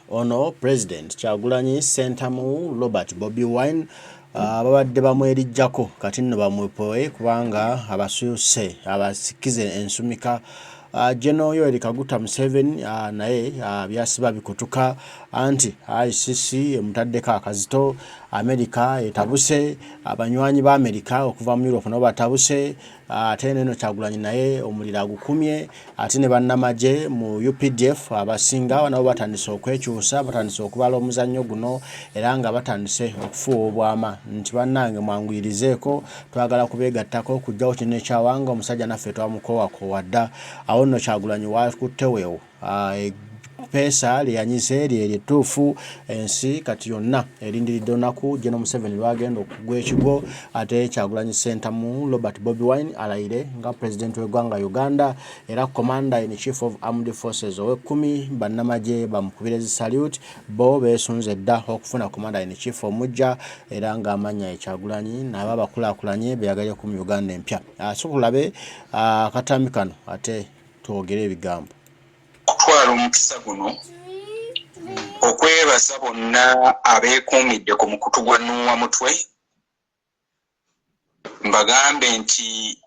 Ono President Kyagulanyi Ssentamu Robert Bobi Wine babadde bamwerijjako, kati nno bamwepowe kubanga abasuuse abasikize ensumika. General Yoweri Kaguta Museveni naye byasiba bikutuka, anti ICC emutaddeko akazito, America etabuse, abanywanyi ba America okuva mu Europe nabo batabuse, ate neno Kyagulanyi naye omuliro agukumye, ate ne bannamagye mu UPDF abasinga nabo batandise okwekyusa, batandise okubala omuzannyo guno era nga batandise okufuuwa obwama nti bannange mwanguyirizeeko, twagala kubeegattako okuggyawo kino ekyawanga omusajja naffe twamukoowakoowa dda. Awo nno Kyagulanyi wakutte weewo peesa lye yanyize lye lyettuufu. Ensi kati yonna erindiridde olunaku General Museveni lwagenda okugwa ekigwo, ate Kyagulanyi Ssentamu Robert Bobi Wine alayire nga pulezidenti w'eggwanga Uganda era Commander in Chief of Armed Forces ow'ekkumi. Bannamagye bamukubire zi salute, bo beesunze dda okufuna Commander in Chief omuggya era ng'amannya ye Kyagulanyi, nabo abakulaakulanye beyagalireko mu Uganda empya. So tulabe akatambi kano ate twogere ebigambo. Okutwala omukisa guno okwebaza bonna abeekuumidde ku mukutu gwa Nuuwa Mutwe, mbagambe nti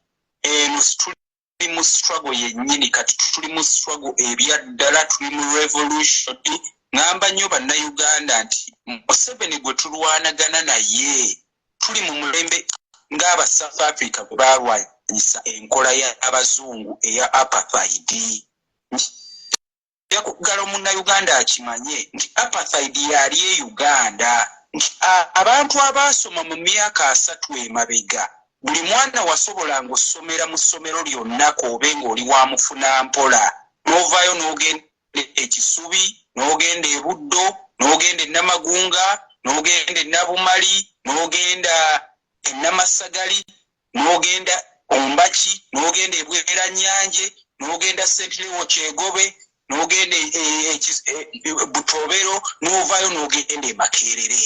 eno tuli mu struggle yennyini. Kati tuli mu struggle ebyaddala, tuli mu revolution. Ŋŋamba nnyo Bannayuganda nti Museveni gwe tulwanagana naye, tuli mu mulembe ng'aba South Africa bwe baalwanyisa enkola y'abazungu eya apartheid. Njagala omunnayuganda akimanye nti apartheid yali e Uganda, nti abantu abaasoma mu myaka 30 emabega, buli mwana wasobolanga osomera mu ssomero lyonna k'obe ng'oli wa mufuna mpola, n'ovaayo n'ogenda Ekisubi, n'ogenda e Buddo, n'ogenda e Namagunga, n'ogenda e Nabumali, n'ogenda e Namasagali, n'ogenda Ombaki, n'ogenda e Bweranyanje, n'ogenda St Leo Kyegobe, n'ogenda Butobero, n'ovaayo n'ogenda e Makerere.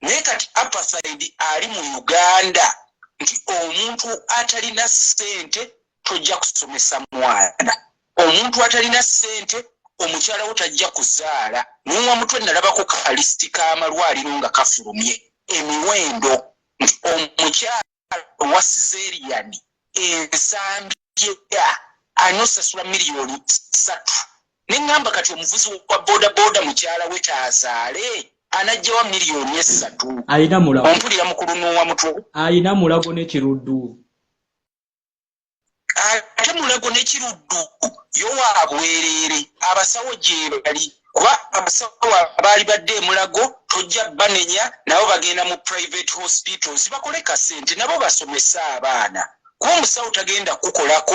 Naye kati apartheid ali mu Uganda nti omuntu atalina ssente tojja kusomesa mwana, omuntu atalina ssente omukyala wo tajja kuzaala. Nuuwa Mutwe, nalabako ka list k'amalwaliro nga kafulumye emiwendo nti omukyala owa cesarean ensambya alina osasula miliyoni 3. Neŋŋamba kati omuvuzi wa boda boda mukyala we taazaale, anajjawa miliyoni 3? Alina Mulago. Ompulira, mukulu Nuuwa Mutwe? Alina Mulago ne Kiruddu. Ate Mulago ne Kiruddu yo wabwereere, abasawo gye bali, kuba abasawo abaali badde emulago tojja banenya, nabo bagenda mu private hospitals bakole kasente, nabo basomese abaana, kuba omusawo tagenda kukolako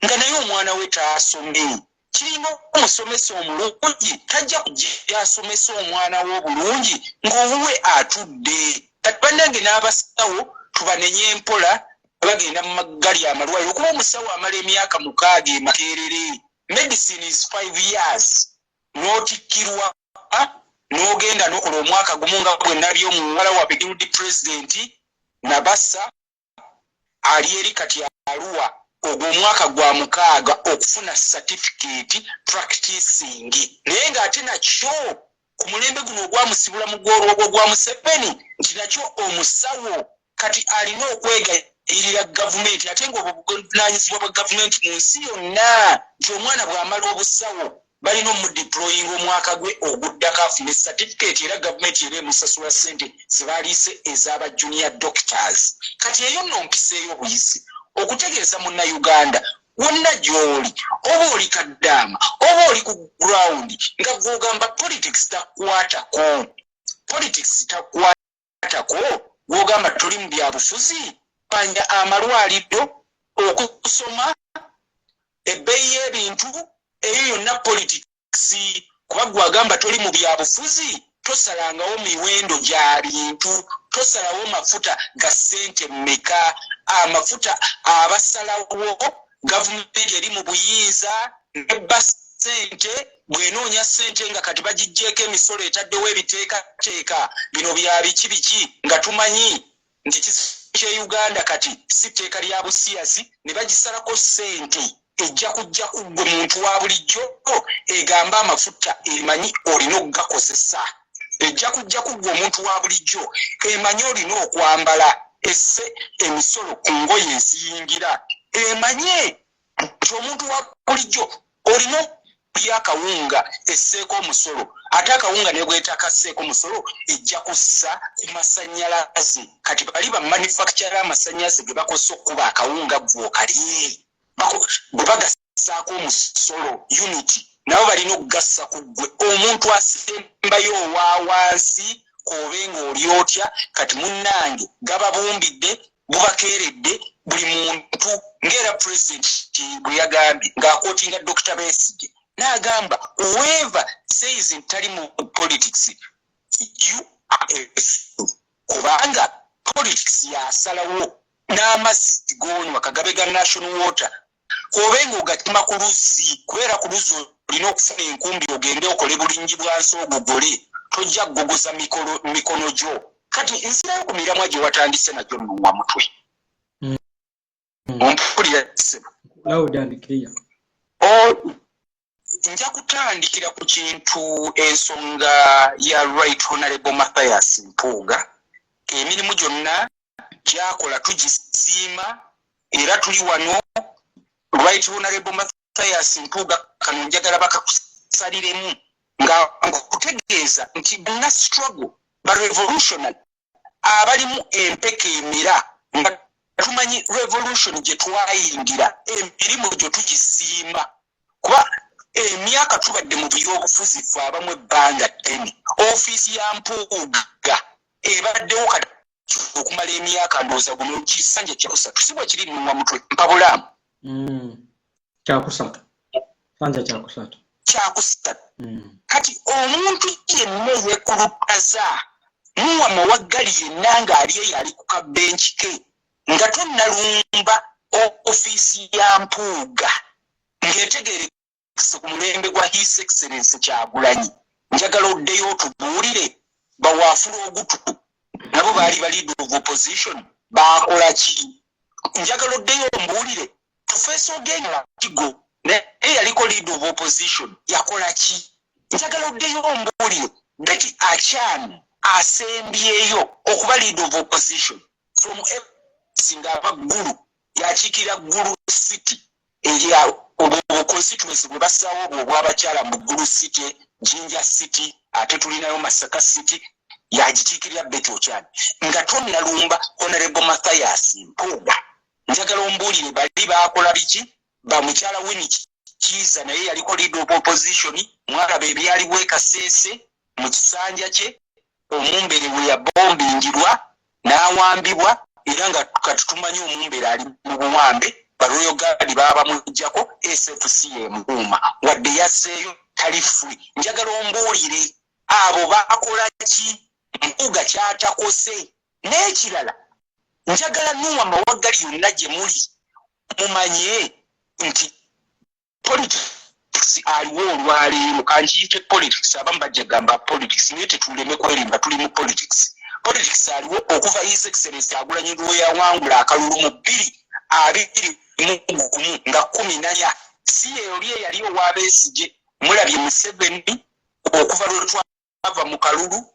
nga naye omwana we taasomye. Kiringa omusomesa omulungi tajja kujja asomesa omwana we obulungi ng'owuwe atudde. Kati bannange, n'abasawo tubanenye empola, bagenda mu maggali amalwaliro, okuba omusawo amala emyaka 6 e Makerere. Medicine is 5 years, n'otikkirwa n'ogenda n'okola omwaka gumu, nga bwe nabye omuwala wa guild president Nabasa ali eri kati aluwa. Ogwo omwaka gwa 6 okufuna certificate practicing, naye ng'ate nakyo ku mulembe guno ogwamusibula mu gwolwogwo gwa Museveni nti nakyo omusawo kati alina okwegayirira gavumenti, ate ng'obwo buvunaanyizibwa bwa gavumenti mu nsi yonna nti omwana bw'amala obusawo balina omudeployinga omwaka gwe oguddako afune certificate, era gavumenti era emusasula ssente zebaliise ez'aba junior doctors. Kati eyo nno mpiseeyo buyisi okutegeeza Munnayuganda wonna gy'oli, oba oli kaddaama oba oli ku ground, nga gw'ogamba politics takwatako, politics takwatako, gw'ogamba toli mu byabufuzi, panya amalwaliro, okusoma, ebbeeyi y'ebintu, eyo yonna politics, kuba gwagamba toli mu byabufuzi, tosalangawo miwendo gya bintu, tosalawo mafuta ga ssente mmeka. Amafuta abasalawo gavumenti eri mu buyinza, nebba ssente bw'enoonya ssente, nga kati bagiggyeko emisolo, etaddewo ebiteekateeka bino bya biki biki, nga tumanyi nti ekizibu kye Uganda kati si tteeka lya busiyazi, ne bagisalako ssente. Ejja kujja ku ggwe muntu wa bulijjo egamba amafuta emanyi olina okugakozesa. Ejja kujja ku ggwe omuntu wa bulijjo emanyi olina okwambala, esse emisolo ku ngoye eziyingira, emanye nti omuntu wa bulijjo olina okulya akawunga, esseeko omusolo. Ate akawunga ne bwetakasseeko musolo, ejja kussa ku masannyalaze. Kati bali ba manufacture amasannyalaze ge bakozesa okukuba akawunga ggwe okalye, bwe bagassaako omusolo unit, nabo balina okugassa ku ggwe omuntu asembayo owa wansi, k'obe ng'oli otya. Kati munnange, gababumbidde, bubakeeredde buli muntu, ng'era Pulezidenti bwe yagambye ng'aquotinga Dr Besigye, n'agamba, "Whoever says nti tali mu politics, you are a fool," kubanga politics yasalawo n'amazzi g'onywa kagabe ga National Water, k'obe ng'ogatima ku luzzi, kubeera ku luzzi olina okufuna enkumbi ogende okole bulingi bwansi ogogole, tojja kugogoza mikono gyo. Kati nzirayo ku miramwa gye watandise nagyo nnuwa mutwe. Ompulira, ssebo? Loud and clear. Nja kutandikira ku kintu, ensonga ya Right Honorable Mathias Mpuuga. Emirimu gyonna gyakola tugisiima, era tuli wano. Right Honorable Mathias Mpuuga, kano njagala bakakusaliremu nga nkutegeeza nti banna struggle, ba revolutionary abalimu empeka emira, nga tumanyi revolution gye twayingira, emirimu gyo tugisiima, kuba emyaka tubadde mu byobufuzi ffe abamu ebbanga ddene. Ofiisi ya Mpuuga ebaddewo kati okumala emyaka, ndowooza guno kisanja kyakusatu, si bwe kiri, nnuwa mutwe mpabulaamu? Kyakusatu, sanja kyakusatu. Kyakusatu. Kati omuntu yenna eyekulutaza muwa mawaggali yenna ng'ali eyo ali ku kabenki ke, nga tonnalumba ofiisi ya Mpuuga ng'etegerekese ku mulembe gwa His Excellence Kyagulanyi, njagala oddeyo otubuulire, bawaafula ogutu nabo baali ba leader of opposition, baakola ki? Njagala oddeyo ombuulire, Professor Ogenga Kigo naye yaliko leader of opposition, yakola ki? Njagala oddeyo ombuulire, Betty Achan asembyeyo okuba leader of opposition from ng'aba Ggulu, yakiikira Ggulu City, erya obwo constituency bwe bassaawo obwo obw'abakyala mu Ggulu City, Jinja City, ate tulinayo Masaka City, yagikiikirira Betty Achan. Nga tonnalumba Honorable Mathias Mpuuga, njagala ombuulire bali baakola biki? Bamukyala Winnie Kiiza naye yaliko leader of opposition, mwalaba ebyaliwo e Kaseese mu kisanja kye, omumbere bwe yabombingirwa n'awambibwa, era nga kati tumanyi omumbere ali mu buwambe, ba royal guard baabamugjako, SFC yemukuuma, wadde yazzeeyo tali free. Njagala ombuulire abo bakola ki Mpuuga kyatakoze. N'ekirala, njagala nuwa mawaggali yonna gye muli mumanye nti politics aliwo olwaleero, kankiyite politics, abamu bajja gamba politics, naye tetuleme kwerimba, tuli mu politics. Politics aliwo okuva His Excellence Kyagulanyi lwe yawangula akalulu mu 2021 nga 14, si yeoli eyali ow'Abesigye. Mulabye Museveni okuva lwe twava mu kalulu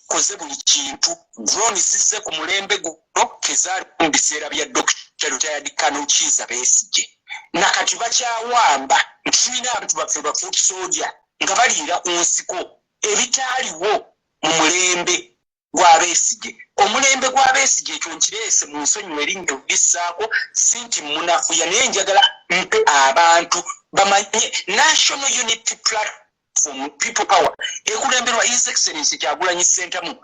koze buli kintu. Drone zizze ku mulembe guno, tezaali mu biseera bya Dr retired Colonel Kiiza Besigye. Nakati bakyawamba nti tulina abantu baffe ba foot soldier nga baliira ku nsiko, ebitaaliwo mu mulembe gw'Abesigye. Omulembe gw'Abesigye, ekyo nkireese mu nsonyiwa erinnya olissaako, si nti munafuya, naye njagala mpe abantu bamanye National Unity Platform, People Power, ekulemberwa His Excellence Kyagulanyi Ssentamu,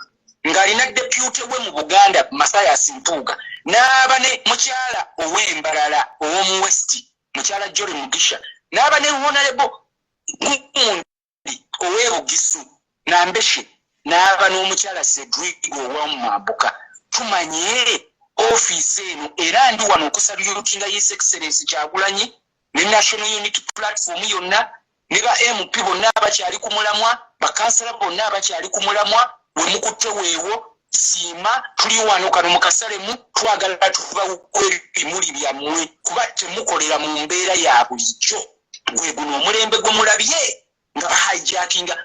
ng'alina deputy we mu Buganda Mathias Mpuuga, n'aba ne mukyala ow'Embalala ow'omu West, mukyala Jolly Mugisha, n'aba ne Honorable gundi ow'Ebugisu Nambeshe, n'aba n'omukyala Zedrigo owamumambuka. Tumanye ofiisi eno, era ndi wano okusalutinga His Excellence Kyagulanyi ne National Unity Platform yonna, ne ba MP bonna abakyali ku mulamwa, bakansala bonna abakyali ku mulamwa. We mukutte weewo. Siima tuli wano kano mu kasalemu, twagala tubawe ebimuli byammwe kuba temukolera mu mbeera ya bulijjo. Gwe guno omulembe gwe mulabye nga bahijackinga.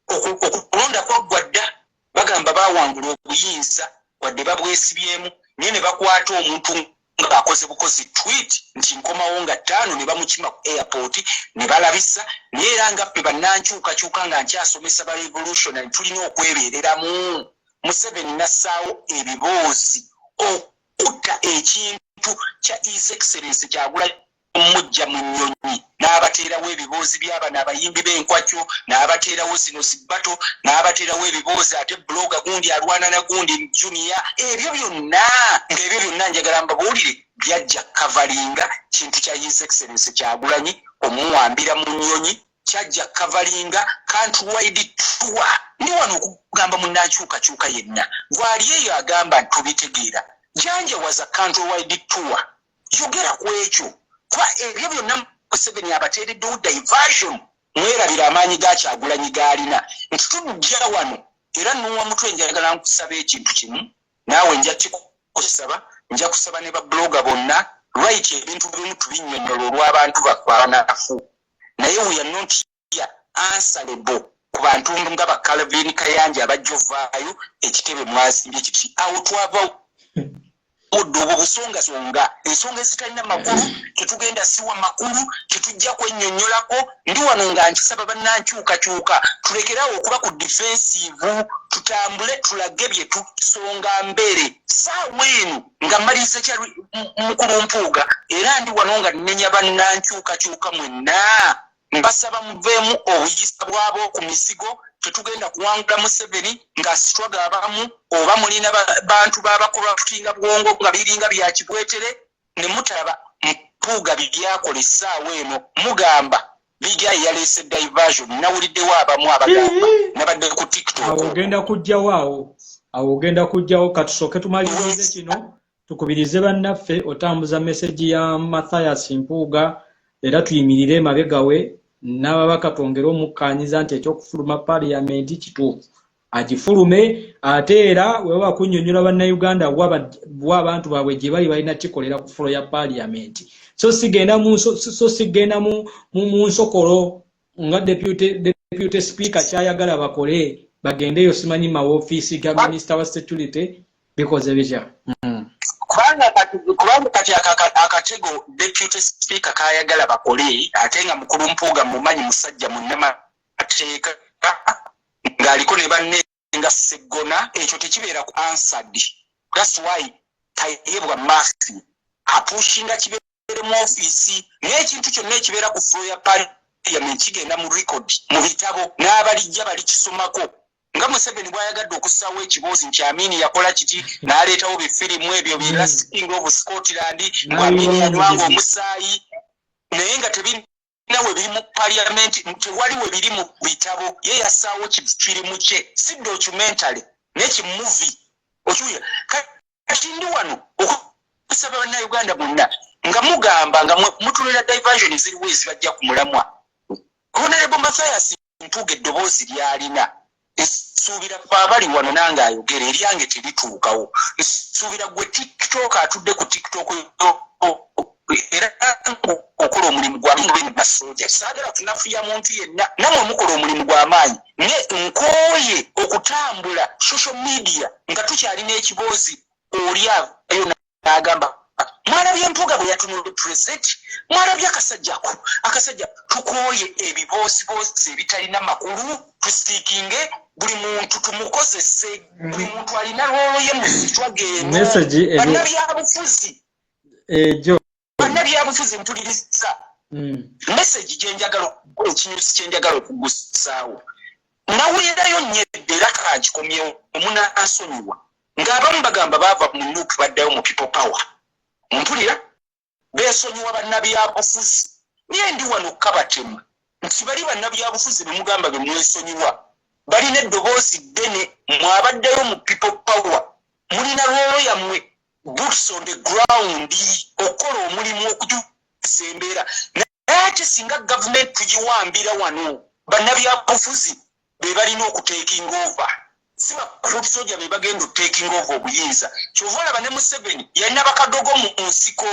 Okulonda kwaggwa dda, bagamba bawangula obuyinza wadde babwesibyemu, naye ne bakwata omuntu ng'akoze bukozi tweet nti nkomawo nga 5, ne bamukima ku airport ne balabisa. Naye era nga ffe bannankyukakyuka, nga nkyasomesa ba revolutionary, tulina okwebeereramu. Museveni nassaawo ebiboozi okutta ekintu kya His Excellence Kyagula mujja mu nnyonyi, n'abateerawo ebiboozi by'abano abayimbi b'enkwakyo, n'abateerawo zino zibato, n'abateerawo ebiboozi, ate blogger gundi alwana na gundi junior. Ebyo byonna, ng'ebyo byonna njagala mbabuulire, byajja coveringa kintu kya His Excellence Kyagulanyi omuwambira mu nnyonyi. Kyajja coveringa countrywide tour. Ndi wano okugamba munnankyukakyuka yenna gwali eyo agamba nti tubitegeera, janjawaza countrywide tour, yogera ku ekyo, kuba ebyo byonna Museveni abateereddewo diversion. Mwerabira amaanyi ga Kyagulanyi g'alina nti tujja wano. Era nuwa mutwe, njagala nkusaba ekintu kimu, naawe nja kikusaba, nja kusaba ne bablogger bonna. Right, ebintu bimu tubinnyonnyola olw'abantu baffe abanafu, naye we are not here answerable ku bantu nga ba Calvin Kayanja abajja ovaayo ekitebe mwazimbye kiti. Awo twava odde obwo busongasonga, ensonga ezitalina makulu. Tetugenda siwa makulu, tetujja kwennyonnyolako. Ndi wano nga nkisaba bannankyukakyuka, tulekerawo okuba ku defensive, tutambule tulage bye tusonga mbere. Saawa eno nga mmaliriza kya mukulu Mpuuga, era ndi wano nga nnenya bannankyukakyuka mwenna, mbasaba muveemu obuyisa bwabo ku mizigo. Tetugenda kuwangula Museveni nga struggle abamu oba mulina bantu babacorruptinga bwongo nga biringa bya kibwetere ne mutalaba Mpuuga byakola essaawa eno. Mugamba Bigayi yaleese diversion. Nawuliddewo abamu abagamba, nabadde ku TikTok. Awo ogenda kujjawo, awo ogenda kujjawo. Katusooke tumalirize kino, tukubirize bannaffe otambuza message ya Mathias Mpuuga, era tuyimirire emabega we n'ababaka, twongere omukkaanyiza nti ekyokufuluma paaliyamenti kituufu, agifulume. Ate era weba kunnyonnyola Bannayuganda wa abantu baabwe gye bali, balina kikolera ku floor ya paaliyamenti, so sigenda mu nsokolo nga deputy speaker kyayagala bakole, bagendeyo simanyi mawofiisi ga minisita wa security, bikoze bitya. Kubanga kati akatego deputy speaker kayagala bakole, ate nga mukulu Mpuuga mumanyi musajja munnamateeka ng'aliko ne banne nga Seggona, ekyo tekibeera ku answered. That's why Tayebwa Matthew apushinga kibeere mu ofiisi, naye ekintu kyonna ekibeera ku floor ya parliament kigenda mu record, mu bitabo, n'abalijja balikisomako. Nga Museveni bw'ayagadde okussaawo ekiboozi nti Amini yakola kiti, n'aleetawo bifirimu ebyo bi Last King of Scotland, ngu Amini yanywanga omusaayi, naye nga tebirina we biri mu parliament, tewali we biri mu bitabo. Ye yassaawo kifirimu kye, si documentary naye kimovie, okiwulira? Kati ndi wano okusaba Bannayuganda bonna nga mugamba nga mutunula diversion ziriwo ezibajja ku mulamwa. Honorable Mathias Mpuuga eddoboozi lyalina, nsuubira fe abali wano nange ayogera eryange terituukawo. Nsuubira gwe TikTok atudde ku TikTok era okola omulimu gwamasoja, saagala tunafuya muntu yenna, namwe mukola omulimu gw'amaanyi, naye nkooye okutambula social media nga tukyalina ekiboozi. Oli avayo n'agamba, "Mwalabye Mpuuga bwe yatunula president, mwalabye akasajjako akasajja." Tukooye ebiboosiboosi ebitalina makulu. Tustickinge, buli muntu tumukozese, buli muntu alina role ye mu struggle eno. Bannabyabufuzi, ejo bannabyabufuzi, mpuliriza. Message gyenjagala, ekinyusi kyenjagala okugusaawo, nawulirayo nnyo edda era kankikomyewo, omunansonyiwa, ng'abamu bagamba baava mu NUP baddayo mu People Power. Mpulira beesonyiwa bannabyabufuzi, naye ndi wano kabatema nti bali bannabyabufuzi bemugamba bemwesonyiwa balina eddoboozi ddene. Mwabaddeyo mu People Power, mulina role yammwe, boots on the ground, okukola omulimu okukyusa embeera. Naye ate singa gavumenti tugiwambira wano, bannabyabufuzi be balina okutakinga over. Si ba foot soldier be bagenda taking over obuyinza. Kyova olaba ne Museveni yalina bakadogo mu nsiko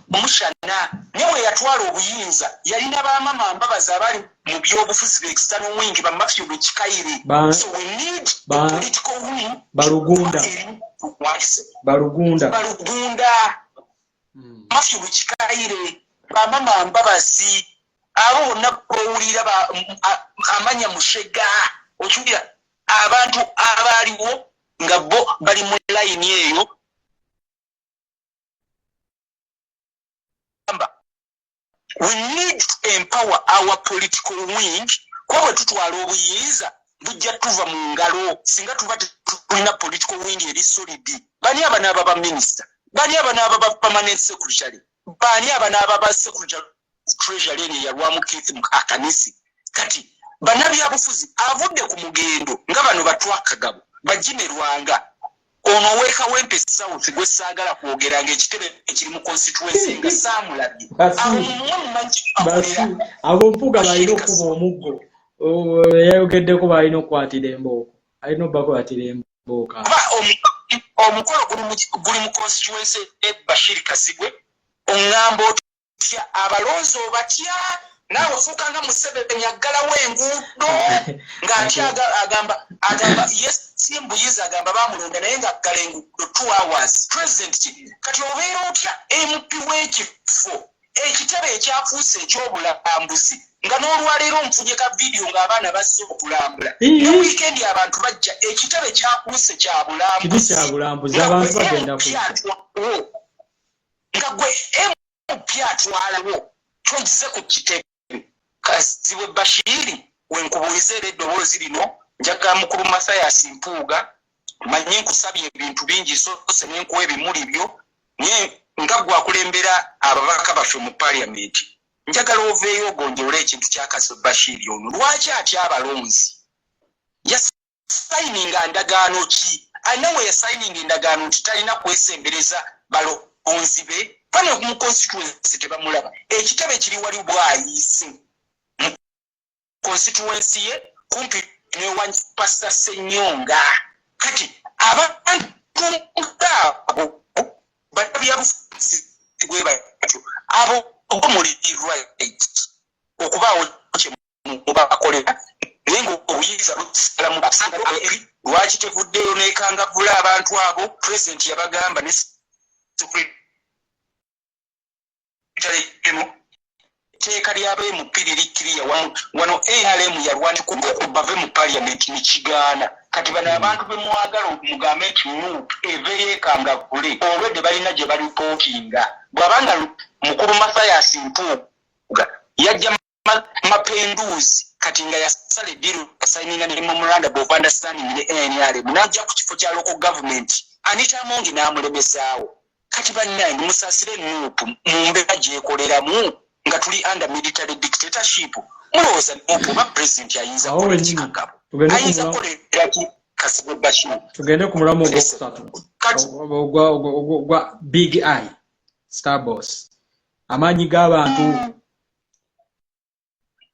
bamushana, naye bwe yatwala obuyinza yalina bamama Mbabazi abali mu byobufuzi be external wing, ba Matthew Lukikaire. So we need a political wing. Balugunda. Balugunda. Balugunda. Matthew Lukikaire, bamama Mbabazi, abo bonna bowulira amanya Mushega, okiwulira, abantu abaaliwo nga bo bali mu layini eyo. We need to empower our political wing, kuba bwe tutwala obuyinza bujja tuva mu ngalo singa tuba tulina political wing eri solid. Bani abanaaba ba minisita? Bani abanaaba ba permanent secretary? Bani abanaaba ba secretary treasury eno eyalwamu Keith Akanisi? Kati bannabyabufuzi avudde ku mugendo nga bano batwakagabo bagimerwanga ono ow'e Kawempe South gwe saagala kwogera ng'ekitebe ekiri mu constituency nga saamulabye. Abo mumwe mumanyi akolera. Abo Mpuga balina okuba omuggo yayogeddeko, balina okukwatira embooko, alina obbakwatira embooka. Kuba omukolo guli mu constituency e Bashir Kasigwe, oŋŋamba otya abalonzi obatya naawe ofuuka nga Museveni aggalawo enguudo ng'atya agamba yesimbuyiza, agamba bamulonda naye ng'aggala enguudo 2 hours. President ki kati obeera otya MP w'ekifo ekitebe ekyafuuse ekyobulambuzi, nga n'olwaleero nfunye ka vidiyo ng'abaana bazze okulambula ne wiikendi abantu bajja, ekitebe kyafuuse kya bulambuzi. Abantu bagenda. Nga gwe MP atwalawo twogize ku kitebe Kazibwe Bashiri, wenkubuuliza era eddoboozi lino njagala mukulu Mathias Mpuuga, manye nkusabye ebintu bingi, sose nenkuwa ebimuli byo, naye nga gwe akulembera ababaka baffe mu paliamenti, njagala oveeyo ogonjole ekintu kya Kazibwe Bashiri ono. Lwaki atya abalonzi? Yasayininga ndagaano ki? Alina we yasayininga endagaano nti talina kwesembereza balonzi be fane mu constituency? Tebamulaba, ekitebe kiri wali bwayiise mu constituency ye kumpi newa Pastor Senyonga. Kati abantu ngaabo banabyabufuzi bwe batyo, abo muli right okubaawo kyemubakolera, naye nga obuyinza busalamu. Lwaki tevuddeyo nekangavula abantu abo? President yabagamba ne secretary etteeka ly'aba MP liri clear wano. NRM yalwanika bave mu parliament nekigaana. Kati bano abantu bemwagala mugambe nti NUP eveyo ekangavule, olwedde balina gye balipootinga. Bw'abanga mukulu Mathias Mpuuga yajja mapenduzi kati nga yasala e deal, yasayininga ne memorandum of understanding ne NRM, n'ajja ku kifo kya local government, Anita Among n'amulemezaawo. Kati bannange, musaasire NUP mu mbeera gyekoleramu nga tuli under military dictatorship. Mulowooza NUP oba president ayinza Awo kukola wennyini. kikagabo Tugende ku ayinza kukolera ki Kazibwe Bashir? Tugende ku mulamu ogwokusatu. Kati ogwa Big Eye Starboss, amaanyi g'abantu,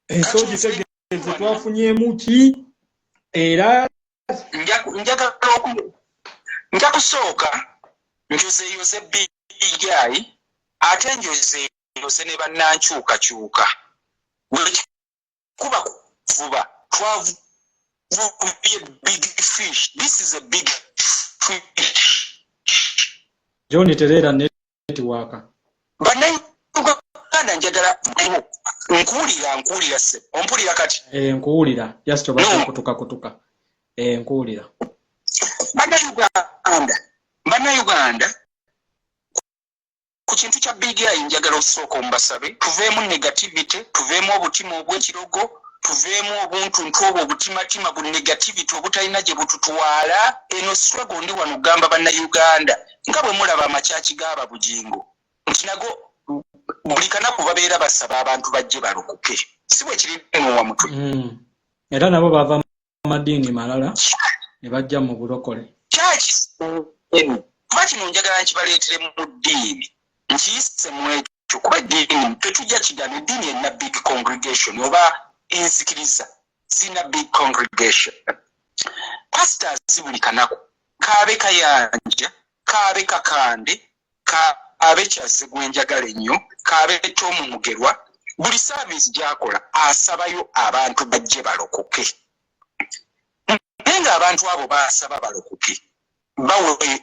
ensi ogitegeeze, twafunyeemu ki era? Njagala nja kusooka njozeeyoze Big Eye, ate njozeeyoze ne bannankyukakyuka. Bwekikuba kuvuba, twavubye big fish. This is a big fish. John, tereera network. Bannayuganda, njagala nkuwulira, nkuwulira se ompulira kati? Eh, nkuwulira, just obadde No. kutuka kutuka. Eh, nkuwulira. Bannayuganda, bannayuganda, ku kintu kya Big Eye njagala osooka ombasabe tuveemu negativity, tuveemu obutima obw'ekirogo, tuveemu obuntuntu obwo obutimatima bu negativity obutalina gye bututwala. Eno struggle, ndi wano kugamba bannayuganda nga bwe mulaba amakyaki g'ababugingo nti nago buli kanaku babeera basaba abantu bajje balokoke, si bwe kiri nowa mutwe? Era nabo bava mu madiini malala ne bajja mu bulokole. Kyaki kuba kino njagala nkibaleetere mu ddiini, nkiyise mu ekyo, kuba eddiini tetujja kigana, eddiini erina big congregation oba enzikiriza zirina big congregation. Pastors buli kanaku, kaabe Kayanja, kaabe Kakande, kaabe Kyazze gwenjagala ennyo, kaabe Tomu Mugerwa, buli service gyakola asabayo abantu bajje balokoke. Naye ng'abantu abo baasaba balokoke, bawe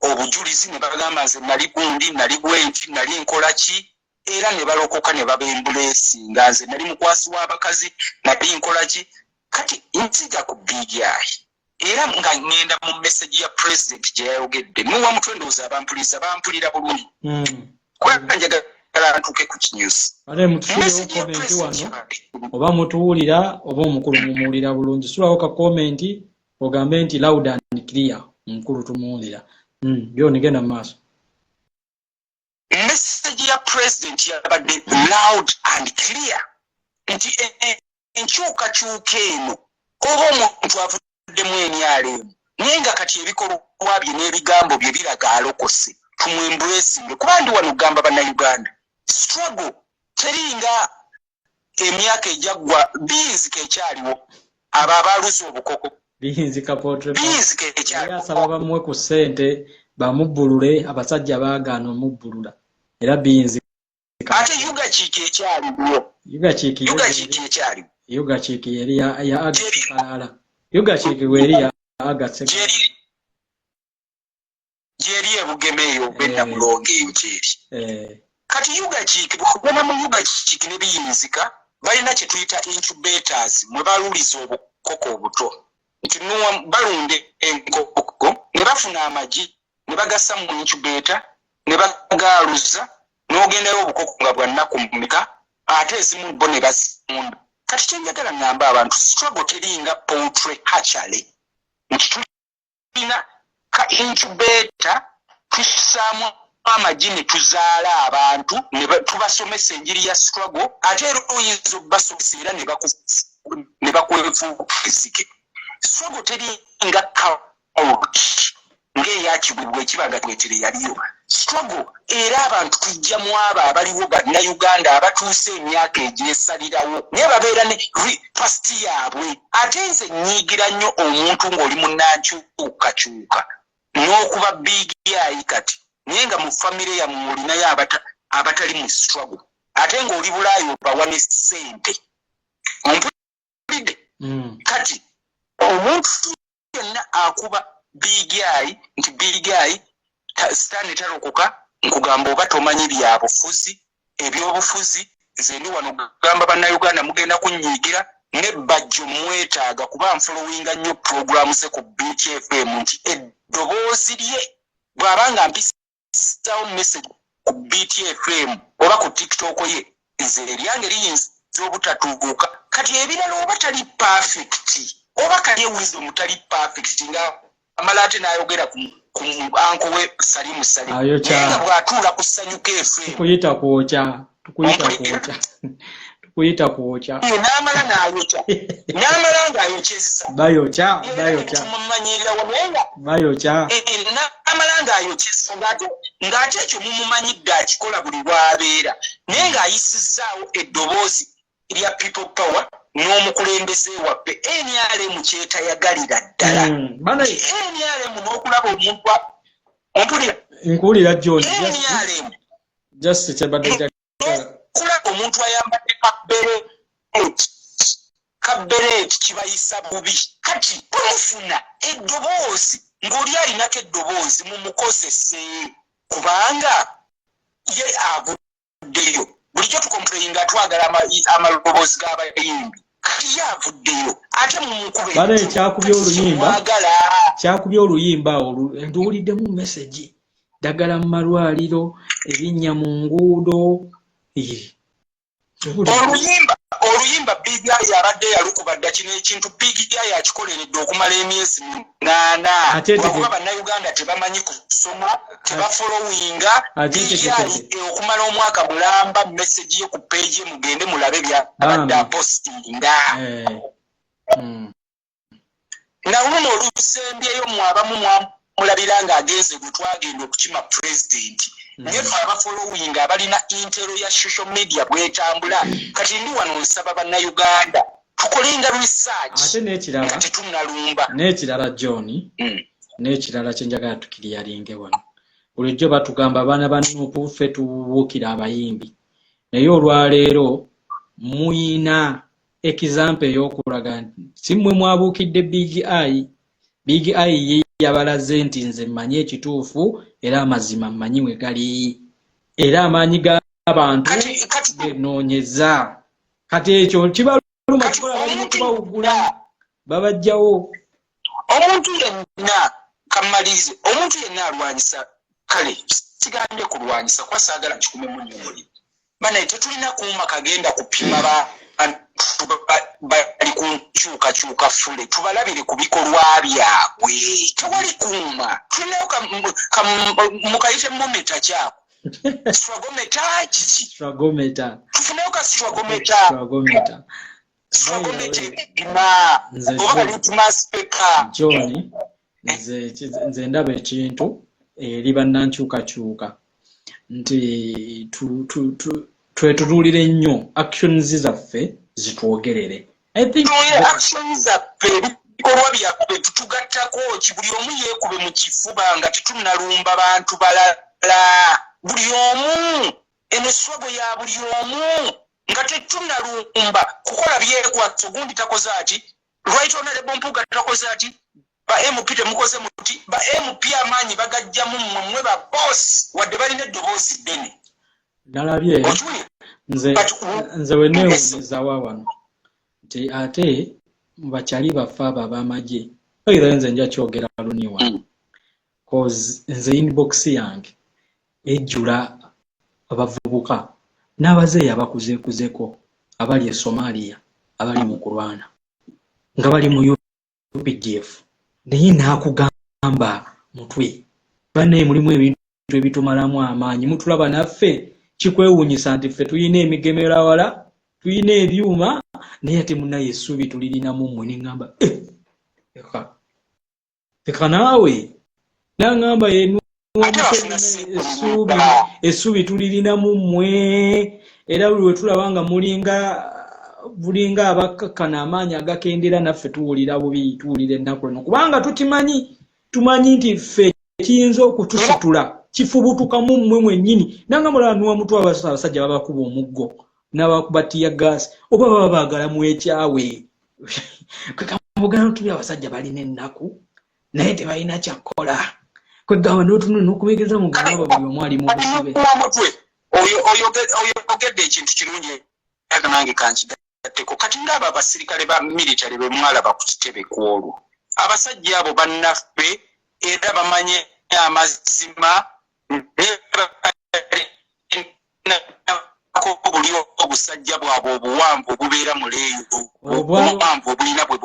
obujulizi ne bagamba, "Nze nali gundi, nali bwenti, nali nkola ki?" Era ne balokoka ne babembulesinga, "Nze nali mukwasi w'abakazi, nali nkola ki?" Kati nzija ku Big Eye, era nga ŋŋenda mu message ya president gye yayogedde. Muwa mutwe, ndowooza abampuliriza bampulira bulungi, kubanga njagala ntuuke ku kinyusi. Ate mutusuulewo comment wano oba mutuwulira, oba omukulu mumuwulira bulungi. Sulawo ka comment ogambe nti loud and clear, omukulu tumuwulira. Byoni, genda mu maaso. Message ya president yabadde loud and clear nti enkyukakyuka eno, oba omuntu avuddemu emyalo emu, naye nga kati ebikolwa bye n'ebigambo bye biraga alokose, tumwembracinge. Kuba ndi wano kugamba Bannayuganda, struggle teringa emyaka ejaggwa. Biyinzika ekyaliwo abo abaluze obukoko. Biyinzika. Biyinzika ekyaliwo. Asaba bamuwe ku ssente bamubbulule, abasajja baagaana omubbulula, era biyinzika. Ate Yuga Kiiki ekyaliwo. Yuga Kiiki. Yuga Kiiki ekyaliwo. Yuga Kiiki eri ya Agatse Kalala. Yuga Kiiki weeri ya Agatse. Gyeri ebugema eyo, oba Enamulongo eyo gyeri. Kati Yuga Kiiki, bwogenda mu Yuga Kiiki ne Biyinzika, balina kye tuyita incubators, mwe baluliza obukoko obuto, nti balunda enkoko ne bafuna amagi ne bagassa mu incubator ne bagaaluza, n'ogendayo obukoko nga bwa nnaku mmeka, ate ezimu bo ne bazimunda. Kati kyenjagala ŋŋamba abantu, struggle teringa poultry hatchery, nti tulina ka incubator tussaamu amagi ne tuzaala abantu ne tubasomesa enjiri ya struggle. Ate era oyinza okubasomesa era ne bakwefuuka ezike. Struggle teringa cult ng'eyakibwibwa ekiba nga twetere yaliyo. Struggle era abantu tujja mu abo abaliwo Bannayuganda abatuuse emyaka egyesalirawo, naye babeera ne past yaabwe. Ate nze nnyiigira nnyo omuntu ng'oli munnankyukakyuka n'okuba Big Eye kati, naye nga mu famire yammwe olinayo abatali mu struggle, ate ng'oli Bulaayi obawa ne ssente. Ompulidde? Kati omuntu yenna akuba Big Eye nti Big Eye sitaani talokoka, nkugamba oba tomanyi byabufuzi, ebyobufuzi. Nze ndi wano kugamba Bannayuganda, mugenda kunnyiigira, ne Bajjo mwetaaga, kuba nfollowinga nnyo puroguramu ze ku BTFM, nti eddoboozi lye bw'aba nga mpisaawo message ku BTFM oba ku TikTok ye, nze eryange liyinza obutatuuka. Kati ebirala, oba tali perfect, oba kali Wisdom tali perfect, nga amala ate n'ayogera ku uncle we Salimu Salimu, naye nga bw'atuula ku Sanyuka FM. Tukuyita kwokya, tukuyita kwokya, tukuyita kwokya. N'amala n'ayokya, n'amala ng'ayokyesa. Bayokya, bayokya. Tumumanyirira naye nga Bayokya. N'amala ng'ayokyesa, ng'ate ekyo mumumanyidde akikola buli lw'abeera, naye ng'ayisizaawo eddoboozi erya People Power n'omukulembeze waffe NRM kyetayagalira ddala. NRM n'okulaba omuntu, ompulira? Nkuwulira, John. NRM Just kyebadde njagala. N'okulaba omuntu ayambadde kabereeti kibayisa bubi. Kati bwemufuna eddoboozi ng'oli alinako eddoboozi, mumukozese, kubanga ye avuddeyo. Bulijjo tucomplaininga, twagala amaloboozi g'abayimbi, kati ye avuddeyo ate mumukube. Bale kyakubye oluyimba. Mwagala. Kyakubye oluyimba olwo, nduwuliddemu message: ddagala mu malwaliro, ebinnya mu nguudo. Oluyimba Big Eye abadde yalukuba dda. Kino ekintu Big Eye akikoleredde okumala emyezi 8, lwakuba Bannayuganda tebamanyi kusoma, tebafollowinga. Big Eye okumala omwaka mulamba, message ye ku page, mugende mulabe byabadde apostinga. Naluno olusembyeyo mwe abamu mwamulabira ng'agenze gwe twagenda okukima pulezidenti, naye fe abafollowinga, abalina intero ya social media bwetambula. Kati ndi wano nsaba Bannayuganda. Tukolenga research ate n'ekirala nga tetunnalumba. N'ekirala, John, n'ekirala kyenjagala tukiriyalinge wano, bulijjo batugamba abaana ba NUP ffe tubuukira abayimbi, naye olwaleero muyina example ey'okulaga nti si mmwe mwabuukidde Big Eye. Big Eye ye yabalaze nti nze mmanyi ekituufu era amazima mmanyi we gali, era amaanyi g'abantu genoonyeza. Kati ekyo kibaluma, kikola bali mu kubawugula babajjawo. Omuntu yenna, kamalirize, omuntu yenna alwanyisa, kale sigambye kulwanyisa kuba saagala nkikumemu nnyo omuliro. Banaye, tetulina kuuma kagenda kupima bantu bali ku nkyukakyuka fule, tubalabire ku bikolwa byabwe. Tewali kuuma tulinayo mukayite mumeta kyako struggle-meter kiki? Struggle-meter. Tufuneyo ka struggle-meter. Struggle-meter. Struggle-meter epima oba litmus paper. John, nze ndaba ekintu eri bannankyukakyuka nti twetunuulire nnyo actions zaffe zitwogerere. I think actions zaffe, ebikolwa byaffe, tutugattako ki? Buli omu yeekube mu kifuba nga tetunnalumba bantu balala. Buli omu, eno struggle ya buli omu, nga tetunnalumba kukola byekwatso. Gundi takoze ati, Right Honorable Mpuuga takoze ati, ba MP temukoze muti. Ba MP amaanyi bagajjamu mmwe, mmwe ba boss, wadde balina eddoboozi ddene. Nalabye nze weneewunyizawa wano nti ate mubakyali baffe abo ab'amagye, era nze nja kyogera luni wano, cause nze inbox yange ejjula abavubuka n'abazeeyi abakuzeekuzeko abali e Somalia, abali mu kulwana nga bali mu UPDF, naye n'akugamba mutwe bannaye mulimu ebintu ebitumalamu amaanyi. Mutulaba naffe, kikwewuunyisa nti ffe tulina emigemerawala, tulina ebyuma, naye ate munaye essuubi tulirinamu mmwe. Neŋŋamba, eh, eka naawe naŋŋamba essuubi, essuubi tulirinamu mmwe, era buli we tulaba nga mulinga bulinga abakkakkana amaanyi agakendera, naffe tuwulira bubi, tuwulira ennaku eno, kubanga tukimanyi, tumanyi nti ffe kiyinza okutusitula kifubutukamu mmwe mwennyini. Nanga mulaba nuwa mutwe, abasajja babakuba omuggo n'abakuba tear gas, oba baba baagala mwekyawe. Kwegamba tuli abasajja balina ennaku naye tebalina kyakkola. Kwegamba n'otunula n'okubegereza mugamba buli omu ali mu busibe. Oyogedde ekintu kirungi, nange kankigatteko. Kati ngaabo abasirikale ba military be mwalaba ku kitebe ku olwo, abasajja abo bannaffe era bamanye amazima buli obusajja bwabwe obuwanvu obubeera muleeyo, obuwanvu obulina bwe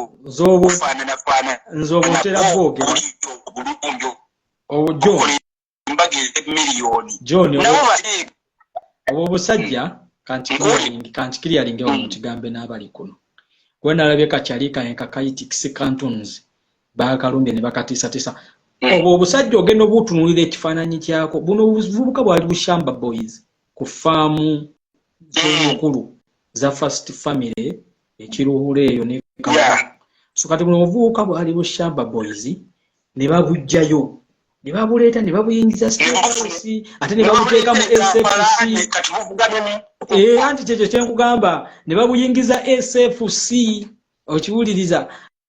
bufaananafaanana. Nze obwotera bwogera. Obulungi embaga ez'emiliyoni. John, obwo obusajja kankikiriyalinge wano, nkigambe n'abali kuno, kuba nalabye kakyali kange kakayitix cartoons, bakalumbye ne bakatiisatiisa. Obwo obusajja ogenda obutunuulira ekifaananyi kyako, buno obuvubuka bwali bushamba boys ku faamu z'omukulu za first family ekiruhula eyo ne so kati buno obuvubuka bwali bushamba boys, ne babugjayo ne babuleeta ne babuyingiza State House, ate ne babuteeka mu SFC. Anti kyekyo kyenkugamba, ne babuyingiza SFC. Okiwuliriza?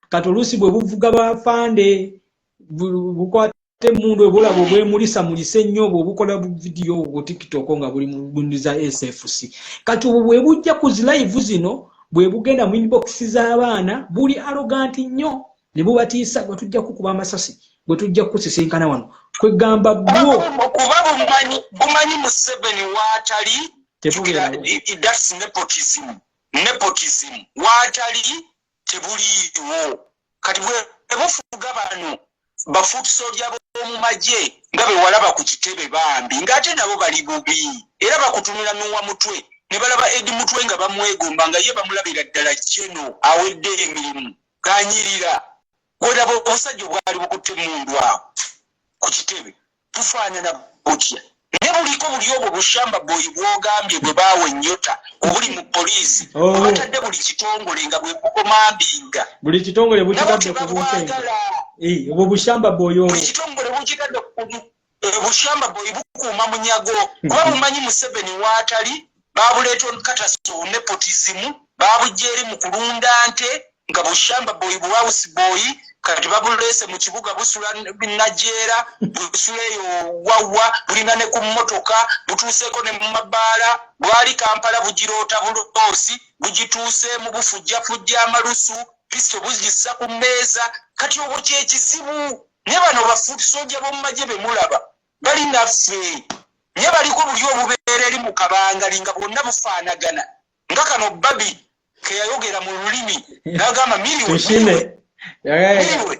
Kati oluusi bwe buvuga bafande bukwata emundu, ebulaba obwemulisa mulise nnyo, obwo obukola vidiyo ku TikTok nga buli mu za SFC. Kati obwo bwe bujja ku zi live zino, bwe bugenda mu inbox z'abaana, buli arrogant nnyo ne bubatiisa, bwe tujja kukuba amasasi, bwe tujja kukusisinkana wano. Kwegamba bwo kuba bumanyi Museveni waatali. That's nepotism, nepotism. Waatali tebuliiwo. Kati bwe bufuga bano ba foot soldier b'omu magye nga be walaba ku kitebe, bambi ng'ate nabo bali bubi, era bakutunula nuwa mutwe ne balaba Edi Mutwe nga bamwegomba, nga ye bamulabira ddala kyeno awedde emirimu ganyirira. Gweraba obusajja obwali bukutte emundu awo ku kitebe tufaanana butya? Ne buliko buli obwo bushamba boyi bwogambye bwe baawa ennyota obuli mu poliisi, Oh. batadde buli kitongole nga bwe bukomambinga. Buli kitongole nabo bukitadde ku bunkenke. Tebabwagala. Eh, obwo bushamba boyi obwo. Buli kitongole bukitadde ku bushamba boyi, bukuuma munyago kuba bumanyi Museveni waatali. Babuleeta katasi nepotism, babujja eri mu kulunda nte nga bushamba boyi, buhouse boy. Kati babuleese mu kibuga, busula Najeera, busula eyo wawa, bulina ne ku mmotoka, butuuseeko ne mu mabaala. Bwali Kampala bugiroota buloosi, bugituuseemu, bufujjafujja amalusu, pisto bugissa ku mmeeza. Kati obwo kyekizibu. Naye bano bafuusoja b'omu magye be mulaba bali naffe, naye baliko buli obubeera eri mu kabangali nga bwonna bufaanagana, nga kano Babi keyayogera mu lulimi n'agamba miriwe. Tushime. Miriwe.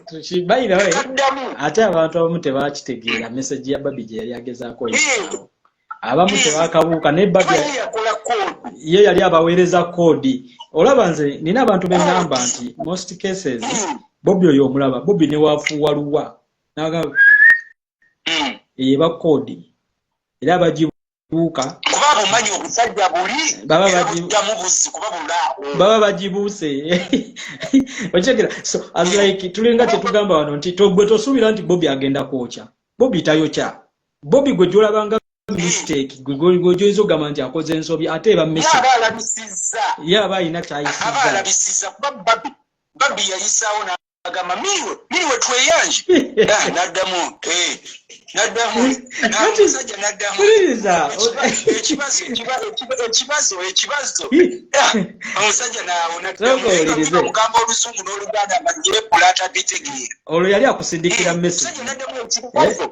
By the way, Kaddamu. ate abantu abamu tebakitegeera message ya Babi gye yali agezaako oyisaawo. Abamu tebakabuuka, naye Babi Ye yakola code. Ye yali abaweereza code. Olaba nze nina abantu beŋŋamba nti most cases Bobi oyo omulaba, Bobi ne wafuuwa luwa n'agamba eba code era bagibuuka. Kuba bumanyi obusajja buli Baba era buddamu buzzi kuba bulaawo. Baba bagibuuse, okitegera? So as like tulinga kyetugamba wano nti gwe tosuubira nti Bobi agenda kwokya. Bobi tayokya. Bobi gwe gyolabanga mistake, gwe gyoyinza okugamba nti akoze ensobi, ate eba Ye message. Aba alabisizza. Ye aba alina Aba kyayisizza. alabisizza kuba Babi yayisaawo n'agamba miriwe, miriwe, tweyanje. Ah, n'addamu n'addamu. Omusajja n'addamu. Wuliriza. Ekibazo, ekibazo, ekibazo. Ah, omusajja naawo n'addamu. Sooka owulirize. Mugamba oluzungu n'oluganda amanyire atabitegeera. Olwo yali akusindikira message. Omusajja n'addamu ekibazo.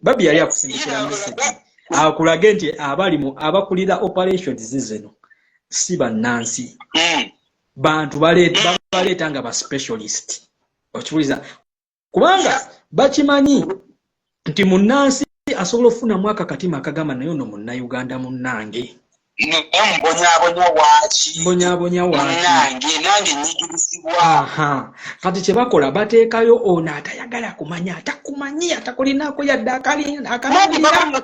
Babi yali akusindikira message akulage nti abali mu abakulira operations zino si bannansi, bantu babaleeta nga ba specialist, okiwuliza? Kubanga bakimanyi nti munnansi asobola okufunamu akakatima akagamba, naye ono munnayuganda munnange. Naye mbonyaabonya waaki? Mbonyaabonya waaki? Munnange, nange nyigirizibwa. Aha, kati kye bakola, bateekayo ono atayagala kumanya, atakumanyi, atakulinaako yadde akalangirira.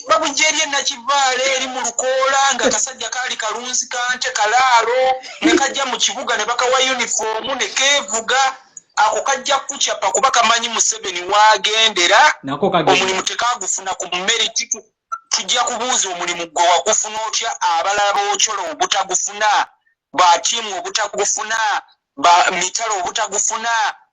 Babujja eri enakivaala eri mu lukoola nga kasajja kaali kalunzi kante kalaalo, ne kajja mu kibuga ne bakawa yunifoomu ne keevuga. Ako kajja kukyapa kuba kamanyi Museveni waagendera. Nako kagenda. Omulimu tekagufuna ku merit. Tujja kubuuza, omulimu gwe wagufuna otya? Abalala bookyola obutagufuna, batiimu obutagufuna, ba mitalo obutagufuna,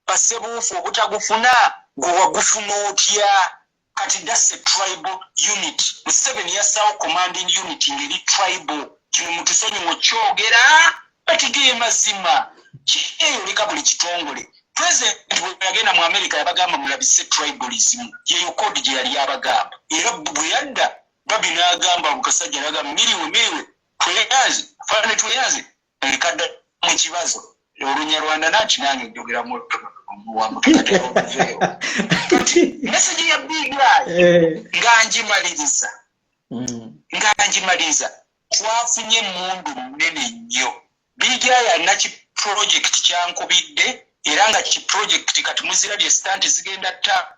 basebuufu obutagufuna, gwe wagufuna otya? Kati that's a tribal unit. Museveni yassaawo commanding unit ngeri tribal. Kino mutusonyiwe kyogera, batige mazima kyeyoleka buli kitongole. President bwe yagenda mu America yabagamba mulabise tribalism, yeyo code gye yali abagamba. Era bwe yadda Babi n'agamba bukasajja, n'agamba miriwe, miriwe, tweyanze fane, tweyanze. Ekadda mu kibazo olunyarwanda nanti nange njogeramu wamutukateoveewo. Message ya Big Eye nga ngimaliriza, nga ngimaliriza, twafunye emundu nnene nnyo. Big Eye alina ki project kyankubidde, era nga ki project kati muzirabye, stunt zigenda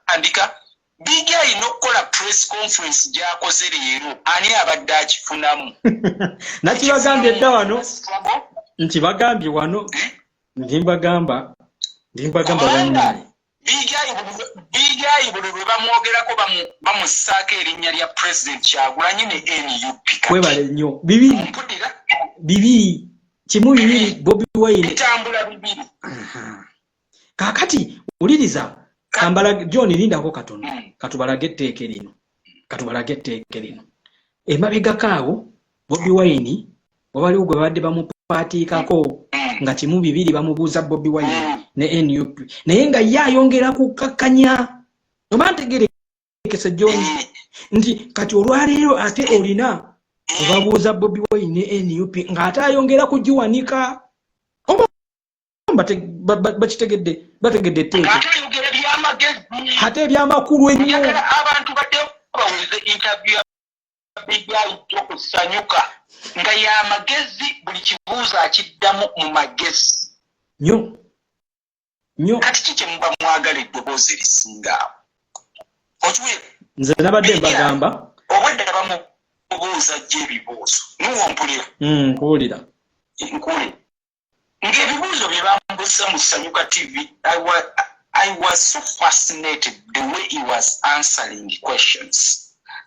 tandika. Big Eye n'okukola press conference gy'akoze leero, ani abadde akifunamu? Nakibagambye dda wano nti bagambye wano, ndimbagamba, ndimbagamba bannaye. Big Eye buli lwe bamwogerako bamussaako erinnya lya President Kyagulanyi ne NUP. Webale nnyo. Bibiri. Mpulira. Bibiri, kimu bibiri, Bobi Wine. Bitambula bibiri. Aha. Kaakati wuliriza, kambala John, lindako katono. Katubalage etteeka lino, katubalage etteeka lino. Emabegako awo Bobi Wine wabaliwo gwe babadde bamupaatiikako nga kimu bibiri, bamubuuza Bobi Wine ne NUP, naye nga ye ayongera kukakkanya. Oba ntegerekese, John, nti kati olwaleero ate olina webabuuza Bobi Wine ne NUP ng'ate ayongera kugiwanika, oba bakitegedde, bategedde etteeka. Ate ayogera byamagezi. Ate ebyamakulu ennyo. Njagala abantu badde bawulize interview ya Big Eye okusanyuka nga yamagezi, buli kibuuzo akiddamu mu magezi. Nnyo nnyo. Kati ki kye muba mwagala eddoboozi erisinga awo? Okiwulira? Nze nabadde mbagamba. Obwedda bamubuuza jjo ebibuuzo, nuwo mpulira. Nkuwulira. Nkuwulira ng'ebibuuzo bye bambuuza mu Sanyuka TV, I was so fascinated the way he was answering questions.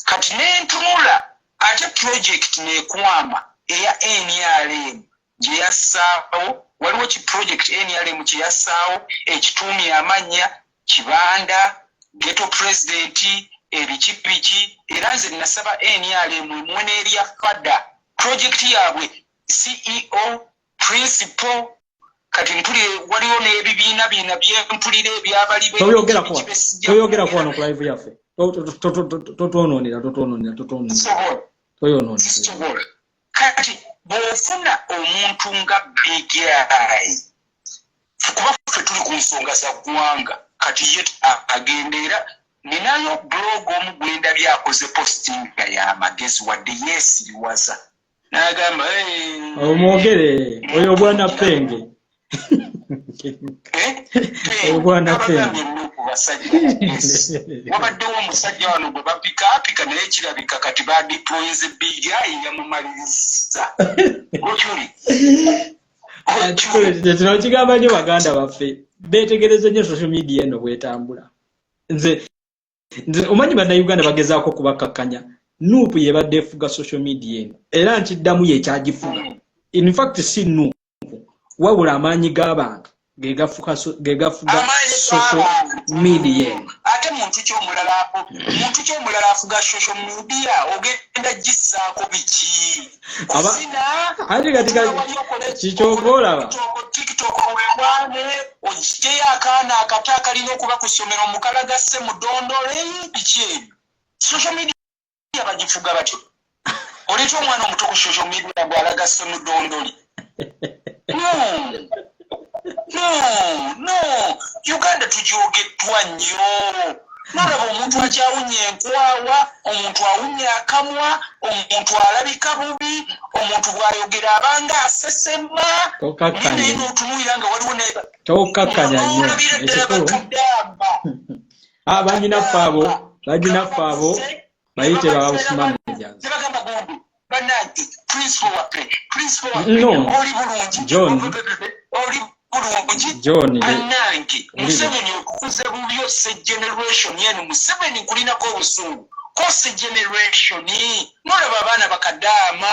Kati nentunula ate project nekwama eya NRM gye yassaawo. Waliwo ki project NRM kye yassaawo ekituumya amannya Kibanda, ghetto president, ebiki biki. Era nze nasaba NRM emuwe n'erya fada project yaabwe, CEO, principal. Kati mpulire waliwo n'ebibiina bina byempulira ebyabali. Toyogerako wano ku live yaffe. Totwonoonera, totwonoonera, totwonoonera, toyonoonera. Sisobola. Kati bw'ofuna omuntu nga Big Eye, kuba ffe tuli ku nsonga za ggwanga, kati ye agenda. Era ninayo blog omu gwendabye akoze postinga y'amagezi, wadde yeesiriwaza n'agamba Omwogere oyo bwana Penge. Oyo bwana Penge. Basajja, wabaddewo omusajja wano gwe bapikaapika, naye kirabika kati badeployinze Big Eye, yamumaliriza. Okyuli? Kino kigamba nnyo baganda baffe beetegereze nnyo social media eno bwetambula. Nze omanyi Bannayuganda bagezaako okubakkakkanya. NUP yebadde efuga social media eno, era nkiddamu, yekyagifuga. In fact si NUP, wabula amaanyi g'abantu ge gafuga social media eno. Ate muntu kyomulala afuga social media, ogenda gissaako biki? Kuzina? Ate kati kikyova olaba. TikTok wewane ogyeyo akaana akato akalina okuba ku ssomero mukalagase mudondole, biki ebyo. Social media bagifuga batyo. Oleeta omwana omuto ku social media bw'alagase mudondoli. No, no, no, Uganda tugyogeddwa nnyo. Nolaba omuntu akyawunya enkwawa, omuntu awunya akamwa, omuntu alabika bubi, omuntu bw'ayogera abanga asesema. Naye notunuulira nga waliwo Tokakkanya nnyo. Ekikulu, banyinaffe abo bayite ba house managers. Nebagamba gundi, bannange, principal waffe, principal waffe. No. Oli bulungi? John. Oli bulungi? John, Bannange, Museveni okukuze bubi ose generation eno. Museveni nkulinako obusungu kose generation. Nolaba abaana bakadaama,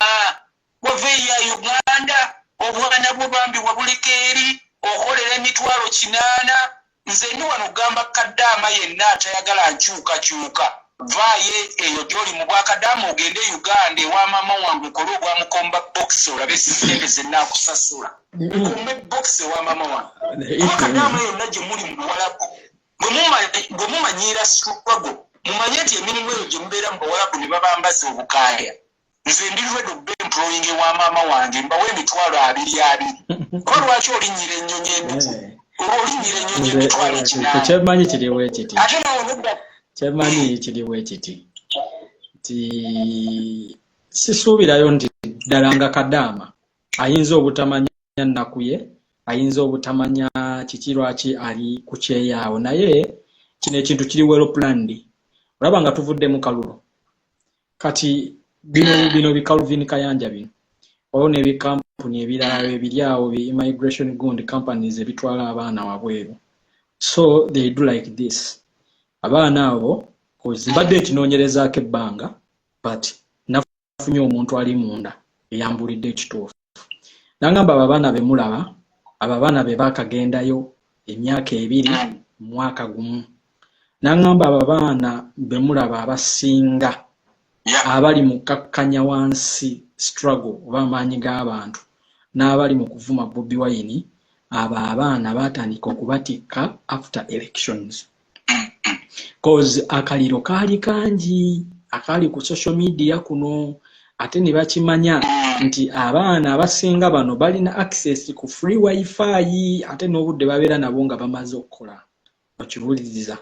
wava eya Uganda, obwana bwo bambi wabuleka eri okolera 800,000. Nze ndi wano kugamba kadaama yenna atayagala nkyukakyuka, vaayo eyo gyoli mu bwakadaama ogende e Uganda ewa maama wange okole obwamukomba box, olabe sente zenaakusasula. Nkombe box ewa maama wange, kuba kadaama yonna gye muli mu Buwalabu, bwe mumanyiira struggle, mumanye nti emirimu eyo gye mubeera mu Bawalabu ne babambaza obukaaya. Nze ndi ready okuba employing ewa maama wange, mbawe 20,000 20,000. Kuba lwaki olinnyira ennyonyi olinnyira ennyonyi 800,000? Kyemmanyi kiri bwe kiti. Ate nawe nodda. Kyemmanyi kiri bwe kiti nti sisuubirayo nti ddala nga kadaama ayinza obutamanya nnaku ye, ayinza obutamanya kiki lwaki ali ku kyeyaawo, naye kino ekintu kiri well planned. Olaba nga tuvudde mu kalulu kati, bino bi Calvin Kayanja bino, waliwo n'ebikampuni ebirala ebiri awo bi immigration gund companies ebitwala abaana wabweru. So they do like this, abaana abo, 'cause mbadde nkinoonyerezaako ebbanga, but nafunye omuntu ali munda eyambulidde ekituufu, nangamba abo abaana be mulaba, abo abaana be baakagendayo emyaka 2, mwaka gumu. Nangamba abo abaana be mulaba abasinga abali mu kakkanya wansi struggle oba amaanyi g'abantu n'abali mu kuvuma Bobi Wine, abo abaana baatandika okubatikka after elections, cause akaliro kaali kangi akaali ku social media kuno, ate ne bakimanya nti abaana abasinga bano balina access ku free wifi, ate n'obudde babeera nabo nga bamaze okukola okibuuliriza.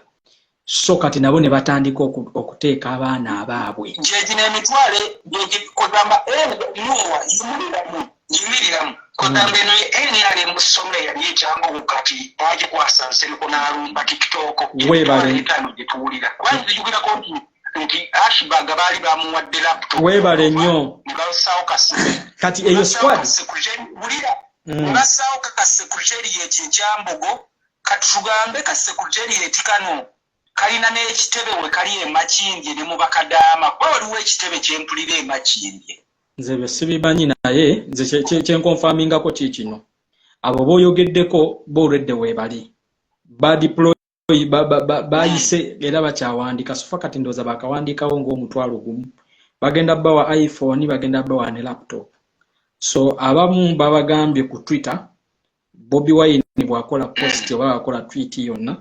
So kati nabo ne batandika okuteeka abaana abaabwe. Gyegino emitwalo gyegikugamba, nuwa yimiriramu, yimiriramu. Kugamba eno ye NRM ssomero yali ekyangugu, kati bagikwasa Nsereko n'alumba TikTok. Weebale. Etaano gye tuwulira, kuba nzijukirako nti Ashbag baali bamuwadde laptop. Weebale nnyo. Ne bassaawo Kati eyo squad wulira, ne bassaawo ka secretariat ekyambogo. Kati tugambe ka secretariat kano kalina n'ekitebe we kali e Makindye ne mu Bakadaama, kuba waliwo ekitebe kyempulira e Makindye. Nze bye sibimanyi, naye nze kyenkonfamingako ki kino: abo b'oyogeddeko bo olwedde weebali badeploy, bayise era bakyawandiika. So far kati ndowooza bakawandiikawo ng'omutwalo 1. Bagenda bawa iPhone, bagenda bawa ne laptop. So abamu babagambye ku Twitter, Bobi Wine bw'akola post oba bwakola tweet yonna,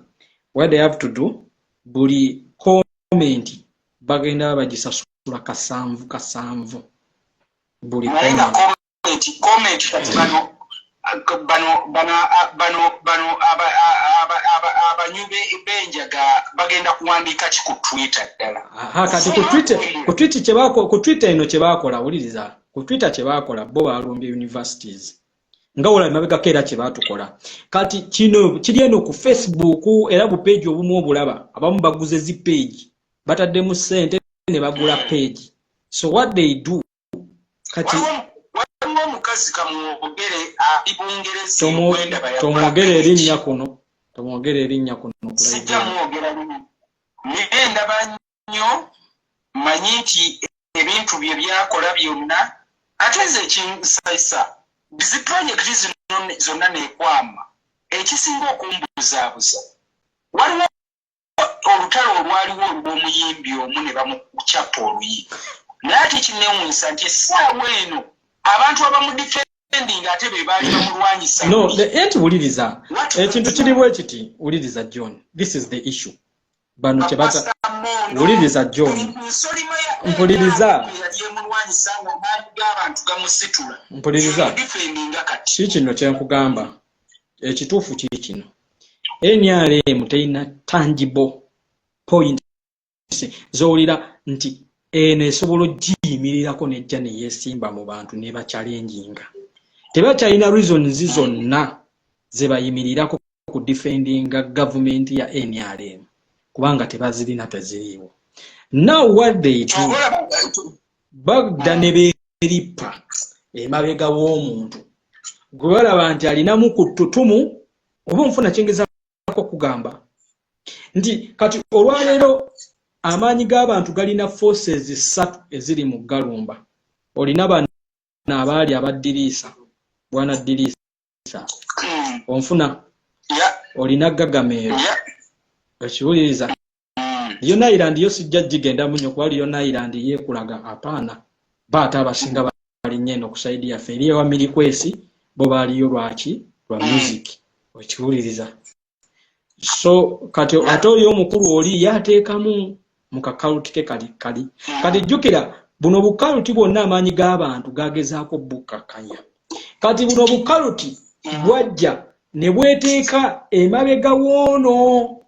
what they have to do, buli comment bagenda bagisasula kasanvu kasanvu buli Naye nga comment. Comment kati bano bano abanywi b'enjaga bagenda kuwandiika ki ku Twitter ddala? Aha, kati ku Twitter eno kye baakola, wuliriza, ku Twitter kye baakola, bo balumbye universities nga wolaba emabegako era kye baatukola. Kati kino kiri eno ku Facebook, era bu page obumu obulaba abamu baguze zi page, bataddemu ssente ne bagula page. So what they do kati Waliwo omukazi, kamwogere, ali Bungereza. Gwendaba yakola Tomwogere page. erinnya kuno, tomwogere erinnya kuno ku Sijja live. Mwogera linnya, naye ndaba nnyo, manyi nti ebintu bye byakola byonna, ate nze ekinsayisa zi project zino zonna nekwama. Ekisinga okumbuzaabuza, waliwo olutalo olwaliwo olw'omuyimbi omu ne bamukyapa oluyi, naye ate kinewuunyisa nti essaawa eno abantu abamudefendinga ate be baali bamulwanyisa. No, enti wuliriza, ekintu kiri bwe kiti. Wuliriza John, this is the issue. Bano kyebata, wuliriza John. Mpuliriza. Yali emulwanyisa nga amaanyi g'abantu gamusitula. Mpuliriza. Defendinga kati. Kii kino kyenkugamba, ekituufu kiri kino: NRM terina tangible point z'owulira nti eno esobola ogiyimirirako nejja neyeesimba mu bantu ne bachallenginga. Tebakyalina reasons zonna ze bayimirirako ku defendinga gavumenti ya NRM, kubanga tebazirina, teziriiwo. Now what they do, bagda ne beerippa emabega w'omuntu gwe balaba nti alinamu ku ttutumu. Oba onfuna kyengezaako okugamba nti kati olwaleero amaanyi g'abantu galina forces ssatu eziri mu galumba. Olina bano abaali abaddiriisa, bwana ddiriisa, onfuna? Olina Gagameero, okiwuliriza? Leone Island yo sijja gigendamu nnyo, kuba Leone Island yeekulaga apaana. Baate abasinga balinnya eno ku side yaffe eri ewa Mirikwesi, bo baaliyo lwaki? Lwa music, okiwuliriza? So kati ate oli omukulu oli yateekamu mu kakaluti ke kali kali. Kati jjukira buno bukaluti bwonna amaanyi g'abantu gagezaako bukkakkanya. Kati buno bukaluti bwajja ne bweteeka emabega woono,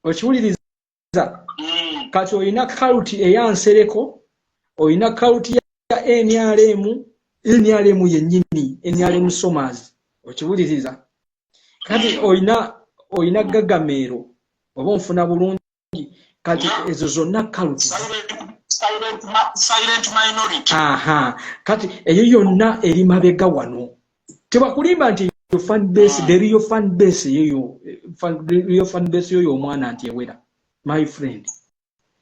okiwuliriza? Kati olina kaluti eya Nsereko, olina kaluti ya NRM, NRM yennyini, NRM Somas, okiwuliriza? Kati olina Gagameero, oba onfuna bulungi? Kati ezo zonna kaluti. Silent minority. Aha, kati eyo yonna eri mabega wano. Tebakulimba nti yo fan base, the real fan base yoyo, real fan base yoyo omwana nti ewera, my friend,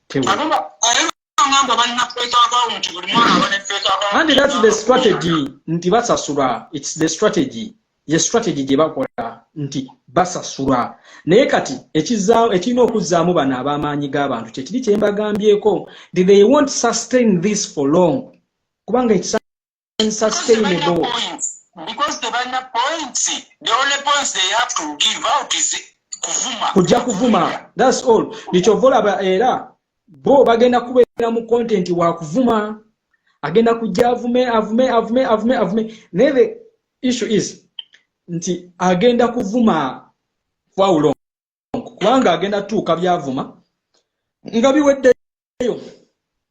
tewera. Ngamba balina fake account, buli mwana aba ne fake account. And that's the strategy nti basasula. It's the strategy, ye strategy gye bakola nti basasula. Naye kati ekirina okuzzaamu bano ab'amaanyi g'abantu kyekiri kye mbagambyeko nti they won't sustain this for long, kubanga it's unsustainable. Because tebalina points. The only points they have to give out is kuvuma. Kujja kuvuma, that's all. Nikyova olaba era bo bagenda kubeera mu content wa kuvuma, agenda kujja avume, avume, avume, avume, avume. Naye the issue is nti agenda kuvuma for how long? Kubanga agenda tuuka byavuma nga biweddeyo,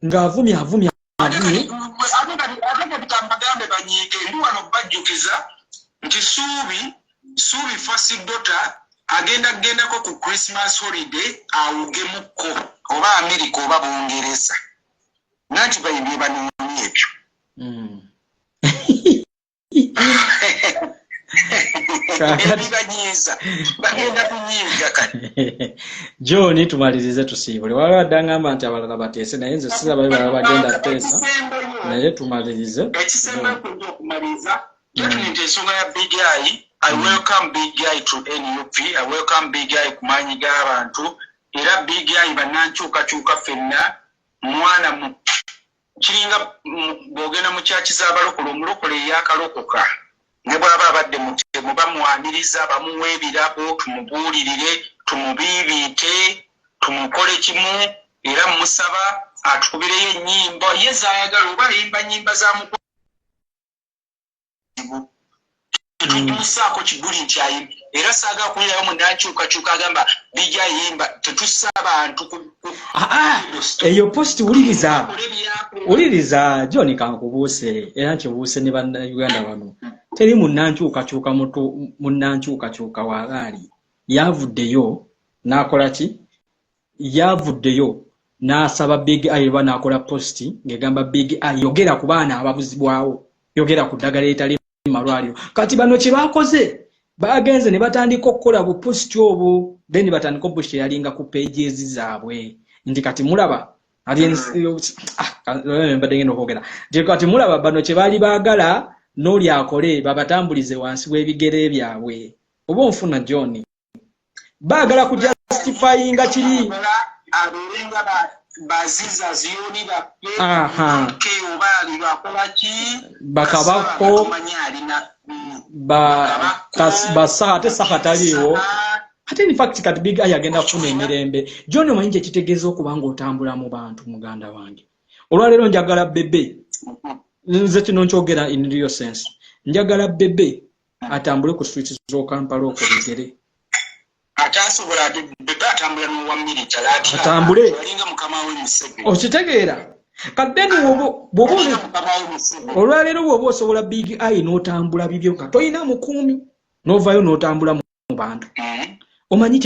ng'avumye, avumye, avumye. Ate kati kambagambe banyiige, ndi wano bajjukiza. Nti Suubi, Suubi first daughter agenda kugendako ku Christmas holiday awugemukko oba America oba Bungereza. Nanti bye banoonya ebyo. Ebibanyiiza bagenda kunyiiga kati. John, tumalirize tusiibule. Waliwo adde angamba nti abalala bateese, naye nze sirabayo balala bagenda kuteesa, naye tumalirize. Ekisembayo kujja okumaliriza definitely ensonga ya Big Eye. I welcome Big Eye to NUP. I welcome Big Eye ku maanyi g'abantu. Era Big Eye bannankyukakyuka ffenna mwana mu kiringa bw'ogenda mu kyaki z'abalokole, omulokole eyakalokoka ne bw'aba abadde mutemu bamwaniriza, bamuwa ebirabo, tumubuulirire, tumubiibiite, tumukole kimu. Era musaba atukubireyo ennyimba ye z'ayagala, oba ayimba nnyimba za mukwano, tetumusaako kibuli nti ayimba. Era saagala kuwulirayo munnankyukakyuka agamba bijja ayimba, tetussa bantu. Eyo post, wuliriza, wuliriza John, kankubuuse era nkibuuse ne bannayuganda bano. Teri munnankyukakyuka mutu munnankyukakyuka wabaali yavuddeyo n'akola ki, yavuddeyo n'asaba Big Eye oba n'akola post ng'egamba Big Eye yogera ku baana ababuzibwawo, yogera ku ddagala eritali mu malwaliro. Kati bano kye bakoze, bagenze ne batandika okukola bu post obwo, then batandika obusharinga ku pages zaabwe nti kati mulaba, mbadde ngenda okwogera nti kati mulaba bano kye baali baagala n'oli akole, babatambulize wansi w'ebigere byabwe. Oba onfuna, John? Baagala ku justifyinga kiri. Abeere nga bazizaziyoni baffe oba bakola ki. Bakabako basaha, ate saha taliiwo. Ate in fact kati Big Eye agenda kufuna emirembe. John, omanyi kyekitegeeza okuba nga otambula mu bantu? Muganda wange, olwaleero njagala Bebe, nze kino nkyogera in real sense, njagala Bebe atambule ku street z'Okampala okwo bigere. Atasobola, Bebe atambula n'owa military. Atambule. Alinga mukama we Museveni. Okitegeera? Kaddeni bwoba olwaleero bw'oba osobola Big Eye n'otambula bibyo nga tolina mukuumi, n'ovaayo n'otambula mu bantu, omanyi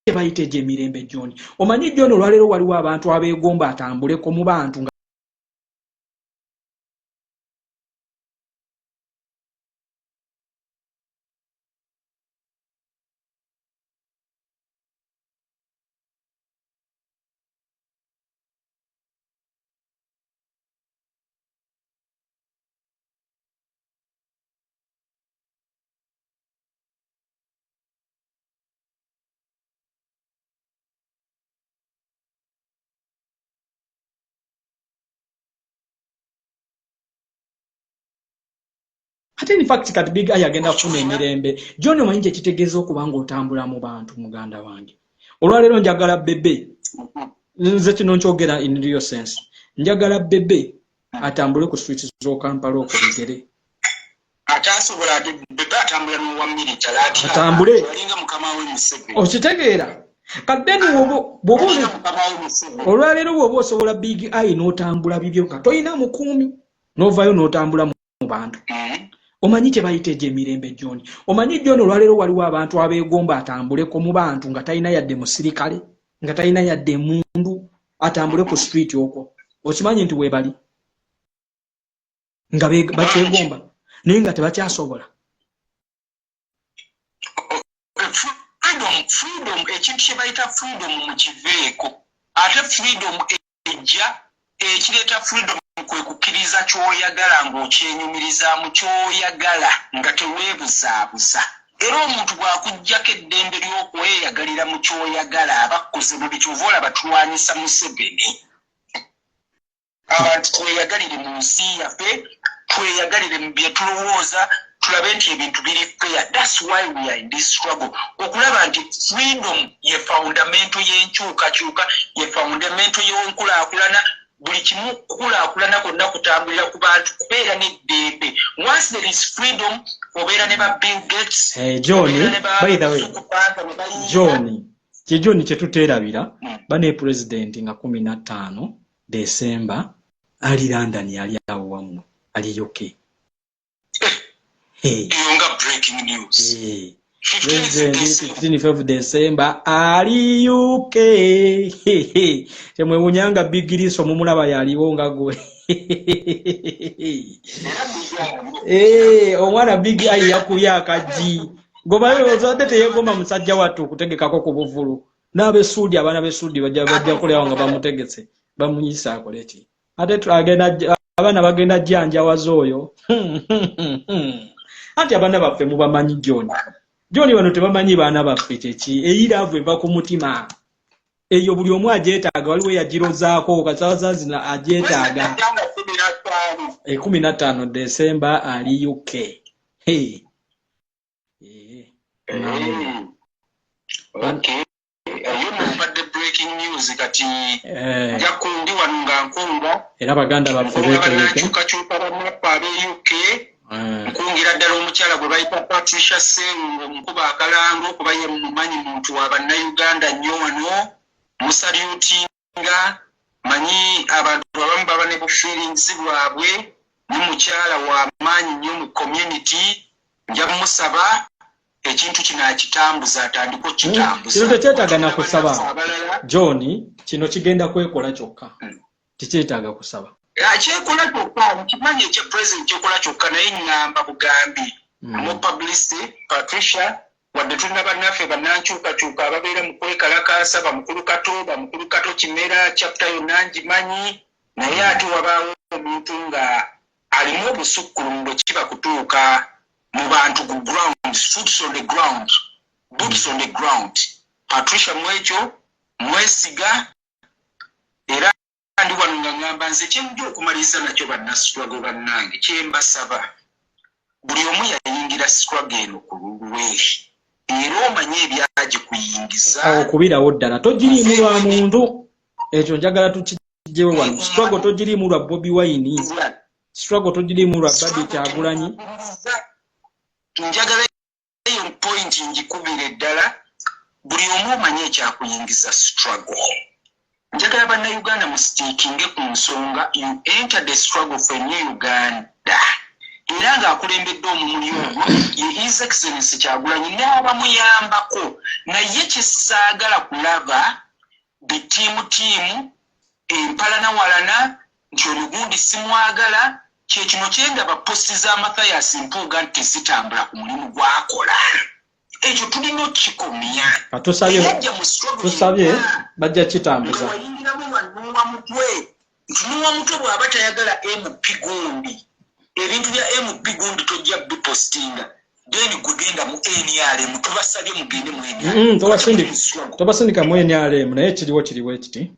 bayita egyo emirembe. John, omanyi John, olwaleero waliwo abantu abeegomba atambuleko mu bantu nga ate in fact kati Big Eye agenda kufuna emirembe. John, omanyi kyekitegeeza okuba nga otambula mu bantu? Muganda wange, olwaleero njagala Bebe, nze kino nkyogera in real sense, njagala Bebe atambule ku street z'Okampala okwo bigere. Atasobola, Bebe atambula n'owa military. Atambule. Alinga mukama we Museveni. Okitegeera? Kaddeni bwoba olwaleero bw'oba osobola Big Eye n'otambula bibyo nga tolina mukuumi, n'ovaayo n'otambula mu bantu, omanyi kye bayita egyo emirembe. John, omanyi John, olwaleero waliwo abantu abeegomba atambuleko mu bantu nga talina yadde musirikale, nga talina yadde emundu, atambule ku street okwo. Okimanyi nti weebali nga bakyegomba naye nga tebakyasobola? Freedom, ekintu kye bayita freedom mukiveeko. Ate freedom ejja, ekireeta freedom kwe kukkiriza ky'oyagala ng'okyenyumirizaamu, ky'oyagala nga teweebuzaabuza. Era omuntu bw'akuggyako eddembe ly'okweyagalira mu ky'oyagala, aba akkoze bubi. Kyova olaba tulwanyisa Museveni. Abantu tweyagalire mu nsi yaffe, tweyagalire mu bye tulowooza, tulabe nti ebintu biri fair. That's why we are in this struggle, okulaba nti freedom ye fundamental y'enkyukakyuka, ye fundamental y'enkulaakulana. Buli kimu, kukulaakulana kwonna kutambulira ku bantu kubeera n'eddembe. Once there is freedom, obeera ne ba Bill Gates. Hey, John, by the way, John, kye John kyetuteerabira, bane president nga 15 December ali London, ali awo wammwe, ali UK. Hey. Nga breaking news. Hey. President 15 December ali UK. Temwewunyanga Big Liso mumulaba yaliwo nga gwe. Eh, omwana Big Eye yakubye akaggi. Goba ozadde teyegomba musajja wattu okutegekako ku buvulu. N'abesuudi, abaana b'esuudi bajja kuleawo nga bamutegese, bamuyisa akole ki? Ate agenda, abaana bagenda jjanjawaza oyo. Anti abaana baffe mubamanyi, John. John, bano tebamanyi baana baffe kyeki. Eyi love eva ku mutima. Eyo buli omu agyetaaga, waliwo eyagirozaako kasaza zino agyetaaga. 15 December ali UK. Hey. Okay. Eyo mbadde breaking news kati. Nja kundi wano nga nkunga. Era baganda baffe beetegeke. Bannankyukakyuka bannaffe ab'e UK, nkungira ddala omukyala gwe bayita Patricia Serungo, omukuba akalango, kuba ye mumanyi muntu wa Bannayuganda nnyo wano, musalutinga. Manyi abantu abamu baba ne bu feelings bwabwe, ne mukyala w'amaanyi nnyo mu community. Nja musaba ekintu kino akitambuza, atandike okukitambuza. Kino tekyetaaga na kusaba, John, kino kigenda kwekola kyokka, tekyetaaga kusaba. Kyekola kyokka, nkimanyi ekya president kyekola kyokka, naye ŋŋamba bugambi mu publicity Patricia, wadde tulina bannaffe bannankyukakyuka ababeera mu kwekalakaasa, bamukulu Kato, bamukulu Kato Kimera, chapter yonna ngimanyi, naye ate wabaawo omuntu nga alimu obusukkulumu bwe kiba kutuuka mu bantu ku ground, foots on the ground, boots on the ground. Patricia mwekyo mwesiga. Era ndi wano nga ŋŋamba nze kyenja okumaliriza nakyo, bannastruggle bannange, kyembasaba, buli omu yayingira struggle eno ku lulwe, era omanye ebyagikuyingiza. Awo kubirawo ddala, togiriimu lwa muntu. Ekyo njagala tukijjewe wano. Struggle togiriimu lwa Bobi Wine, struggle togiriimu lwa Barbie Kyagulanyi. Njagala eyo point ngikubire ddala. Buli omu omanye ekyakuyingiza struggle. Njagala Bannayuganda mustickinge ku nsonga. You enter the struggle for new Uganda, era ng'akulembedde omumuli ogwo ye His Excellence Kyagulanyi n'abamuyambako. Naye kyesaagala kulaba bitiimutiimu, empalanawalana nti ono gundi simwagala. Kyekino kyendaba post za Mathias Mpuuga nti tezitambula ku mulimu gwakola. Ekyo tulina okukikomya. Tusabye bajja kitambuza. Wayingiramu lwanuwa mutwe nti nuwa mutwe bw'aba tayagala MP gundi, ebintu bya MP gundi tojja bipostinga, then gugenda mu NRM. Tubasabye mugende mu NRM. Tobasindika mu NRM, naye kiriwo kiriwo ekiti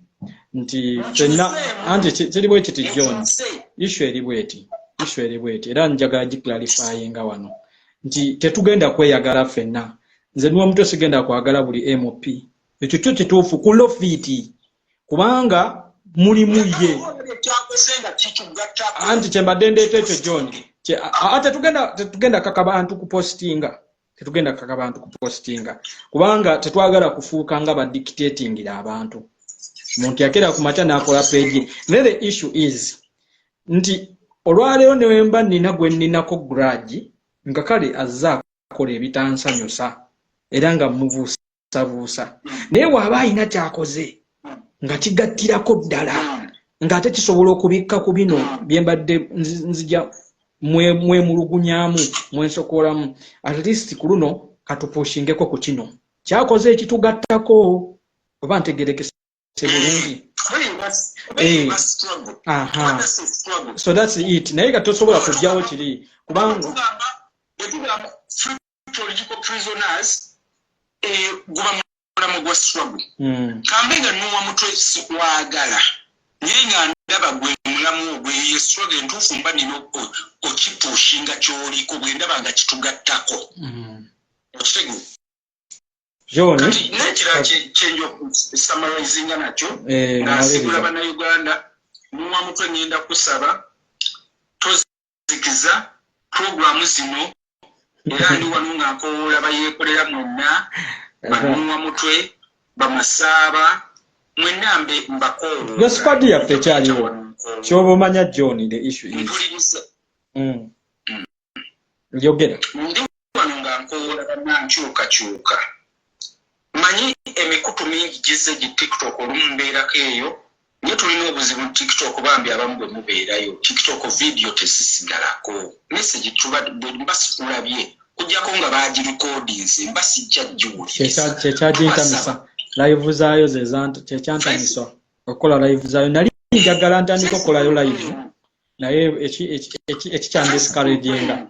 nti fenna, anti kiriwo ekiti, John, issue eri bweti, issue eri bweti, era njagala giclarifyinga wano nti tetugenda kweyagala ffenna. Nze niwa mutwe sigenda kwagala buli MP. Ekyo kyo kituufu ku lofiti, kubanga mulimu ye. Anti kyembadde ndeeta ekyo, John, tetugenda kaka bantu kupostinga, tetugenda kaka bantu kupostinga, kubanga tetwagala kufuuka nga badictatingira abantu. Muntu yakeera ku makya n'akola page. Naye the issue is nti olwaleero newemba nina gwe nninako grudge, nga kale azze akola ebitansanyusa era nga mubuusabuusa, naye waaba alina kyakoze nga kigattirako ddala, ng'ate kisobola okubikka ku bino bye mbadde nzija mwemulugunyamu, mwensokoolamu, at least ku luno katupushingeko ku kino kyakoze ekitugattako, oba ntegerekese bulungi. So that's it. Naye nga tosobola kugjawo kiri, kubanga Political prisoners, guba mulamu gwa struggle. Kambe nga nuwa mutwe sikwagala, naye nga ndaba gwe mulamu ogwe ye struggle entuufu, mba nina okipushinga kyoliko bwe ndaba nga kitugattako. Okitegeera? John. Kati n'ekirala kyenja okusummarizinga nakyo nga nsigula maliriza. Bannayuganda, nuwa mutwe ngenda kusaba tozikiza puroguramu zino, era ndi wano nga nkowoola bayeekolera mwenna, banuwa mutwe, bamasaaba mwenna, mbe mbakoowoola. Yo squad yaffe ekyaliwo. Kyoba omanya, John, the issue is Mpuliriza. Yogera. Ndi wano nga nkowoola bannankyukakyuka. Manyi emikutu mingi gizze gi TikTok, olumu mbeerako eyo, naye tulina obuzibu TikTok. Bambi abamu bwe mubeerayo TikTok, video tezisigalako, message tuba bwe mba sikulabye kujjako nga bagirikodinze, mba sijja giwuliriza. Kyekyajintamisa live zaayo, kyekyantamisa okukola live zaayo. Nali njagala ntandika okukolayo live, naye ekikyandiscouraginga.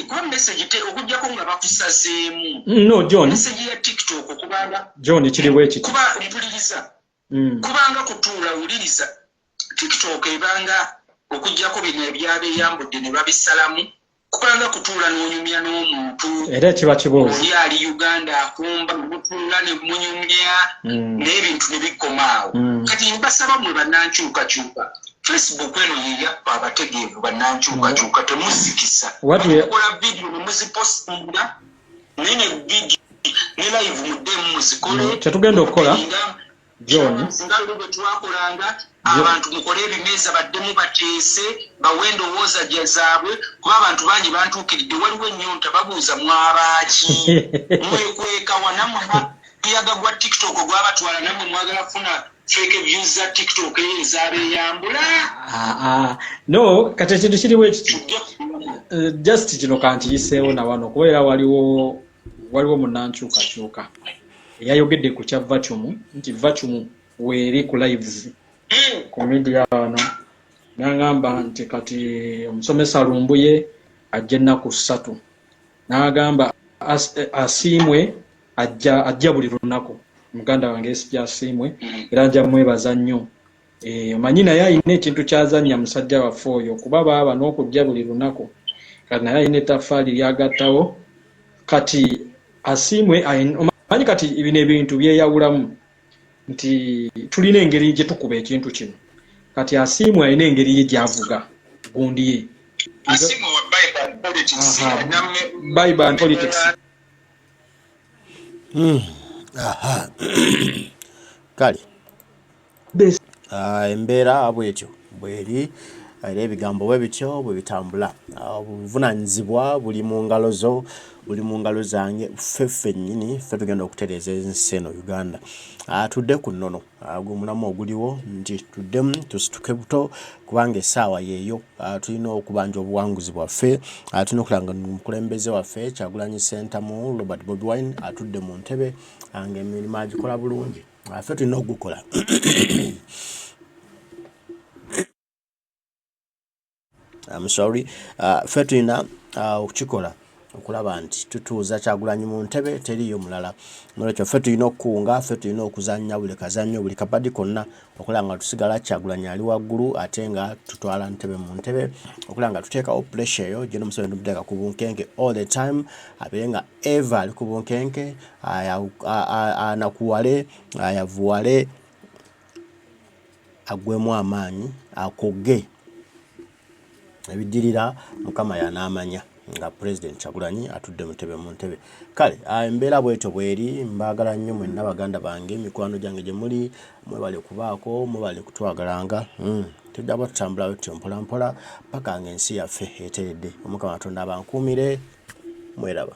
Kuba message okujjako nga bakusazeemu. No, John. Message ya TikTok, kubanga John, kiri bwe kiti. Kuba mpuliriza. Kubanga kutuula wuliriza TikTok ebanga okujjako bino ebyabeyambudde ne babisalamu, kubanga kutuula n'onyumya n'omuntu. Era kiba kiboozi. Oli ali Uganda akumba, mutuula ne munyumya n'ebintu ne bikoma awo. Kati mbasaba mmwe bannankyukakyuka, Facebook eno yeyaffe abategeevu. Bannankyukakyuka, temuzikisa. Mukola video ne muzipostinga, naye ne video ne live muddemu muzikole. Kyetugenda okukola, John. Nga luli bwe twakolanga, abantu mukole ebimeeza, baddemu bateese, bawe endowooza gye zaabwe, kuba abantu bangi bantuukiridde, waliwo ennyonta, babuuza mwabaaki, mwekweka wanammwe, muyaga gwa TikTok gwabatwala, nammwe mwagala kufuna fake views za TikTok eyo ezabeeyambula. Ah, ah. No, kati ekintu kiriwo ekiti. Tujje. Just kino kankiyiseewo na wano, kubeera waliwo munnankyukakyuka eyayogedde ku kya vacuum, nti vacuum weeri ku lives ku media wano, n'agamba nti kati omusomesa Lumbuye ajja ennaku 3, n'agamba Asiimwe ajja buli lunaku. Muganda wange Esija Asiimwe, era nja mwebaza nnyo. Omanyi naye alina ekintu kyazannya, musajja waffe oyo, kuba baaba n'okujja buli lunaku, kati naye alina ettaffaali lyagattawo. Kati Asiimwe omanyi kati bino ebintu byeyawulamu nti tulina engeri gye tukuba ekintu kino. Kati Asiimwe alina engeri ye gy'avuga gundi ye. Asiimwe wa Bible and Politics. Aha, Bible and Politics. Aha. Kale. Ah, embeera bwetyo bweri, era ebigambo bwe bityo bwe bitambula. Ah, obuvunaanyizibwa buli mu ngalo zo, buli mu ngalo zange, ffe ffennyini ffe tugenda okutereeza ensi eno Uganda. Ah, tudde ku nnono. Ah, gwe mulamu oguliwo nti tuddemu tusituke buto, kubanga essaawa yeeyo. Ah, tulina okubanja obuwanguzi bwaffe. Ah, tulina okulaba nga omukulembeze waffe Kyagulanyi Ssentamu Robert Bobi Wine atudde mu ntebe, ng'emirimu agikola bulungi. Ah, ffe tulina okugukola. I'm sorry. Ffe tulina okukikola okulaba nti tutuuza Kyagulanyi mu ntebe, teriiyo mulala. Nolwekyo ffe tulina okukunga, ffe tulina okuzannya buli kazannyo, buli kabadi konna, okulaba nga tusigala Kyagulanyi ali waggulu, ate nga tutwala ntebe mu ntebe, okulaba nga tuteekawo pressure eyo gye n'omuseveni tumuteeka ku bunkenke all the time, abeere nga ever ali ku bunkenke, anakuwale, ayavuwale, aggwemu amaanyi, akogge. Ebiddirira Mukama y'anaamanya, nga Pulezidenti Kyagulanyi atudde mutebe mu ntebe. Kale embeera bwetyo bweri. Mbaagala nnyo mwenna, baganda bange, mikwano gyange gye muli, mwebale kubaako, mwebale kutwagalanga. Tujja kuba tutambula bwetutyo mpola mpola paka ng'ensi yaffe eteredde. Omukama Katonda abankuumire, mweraba.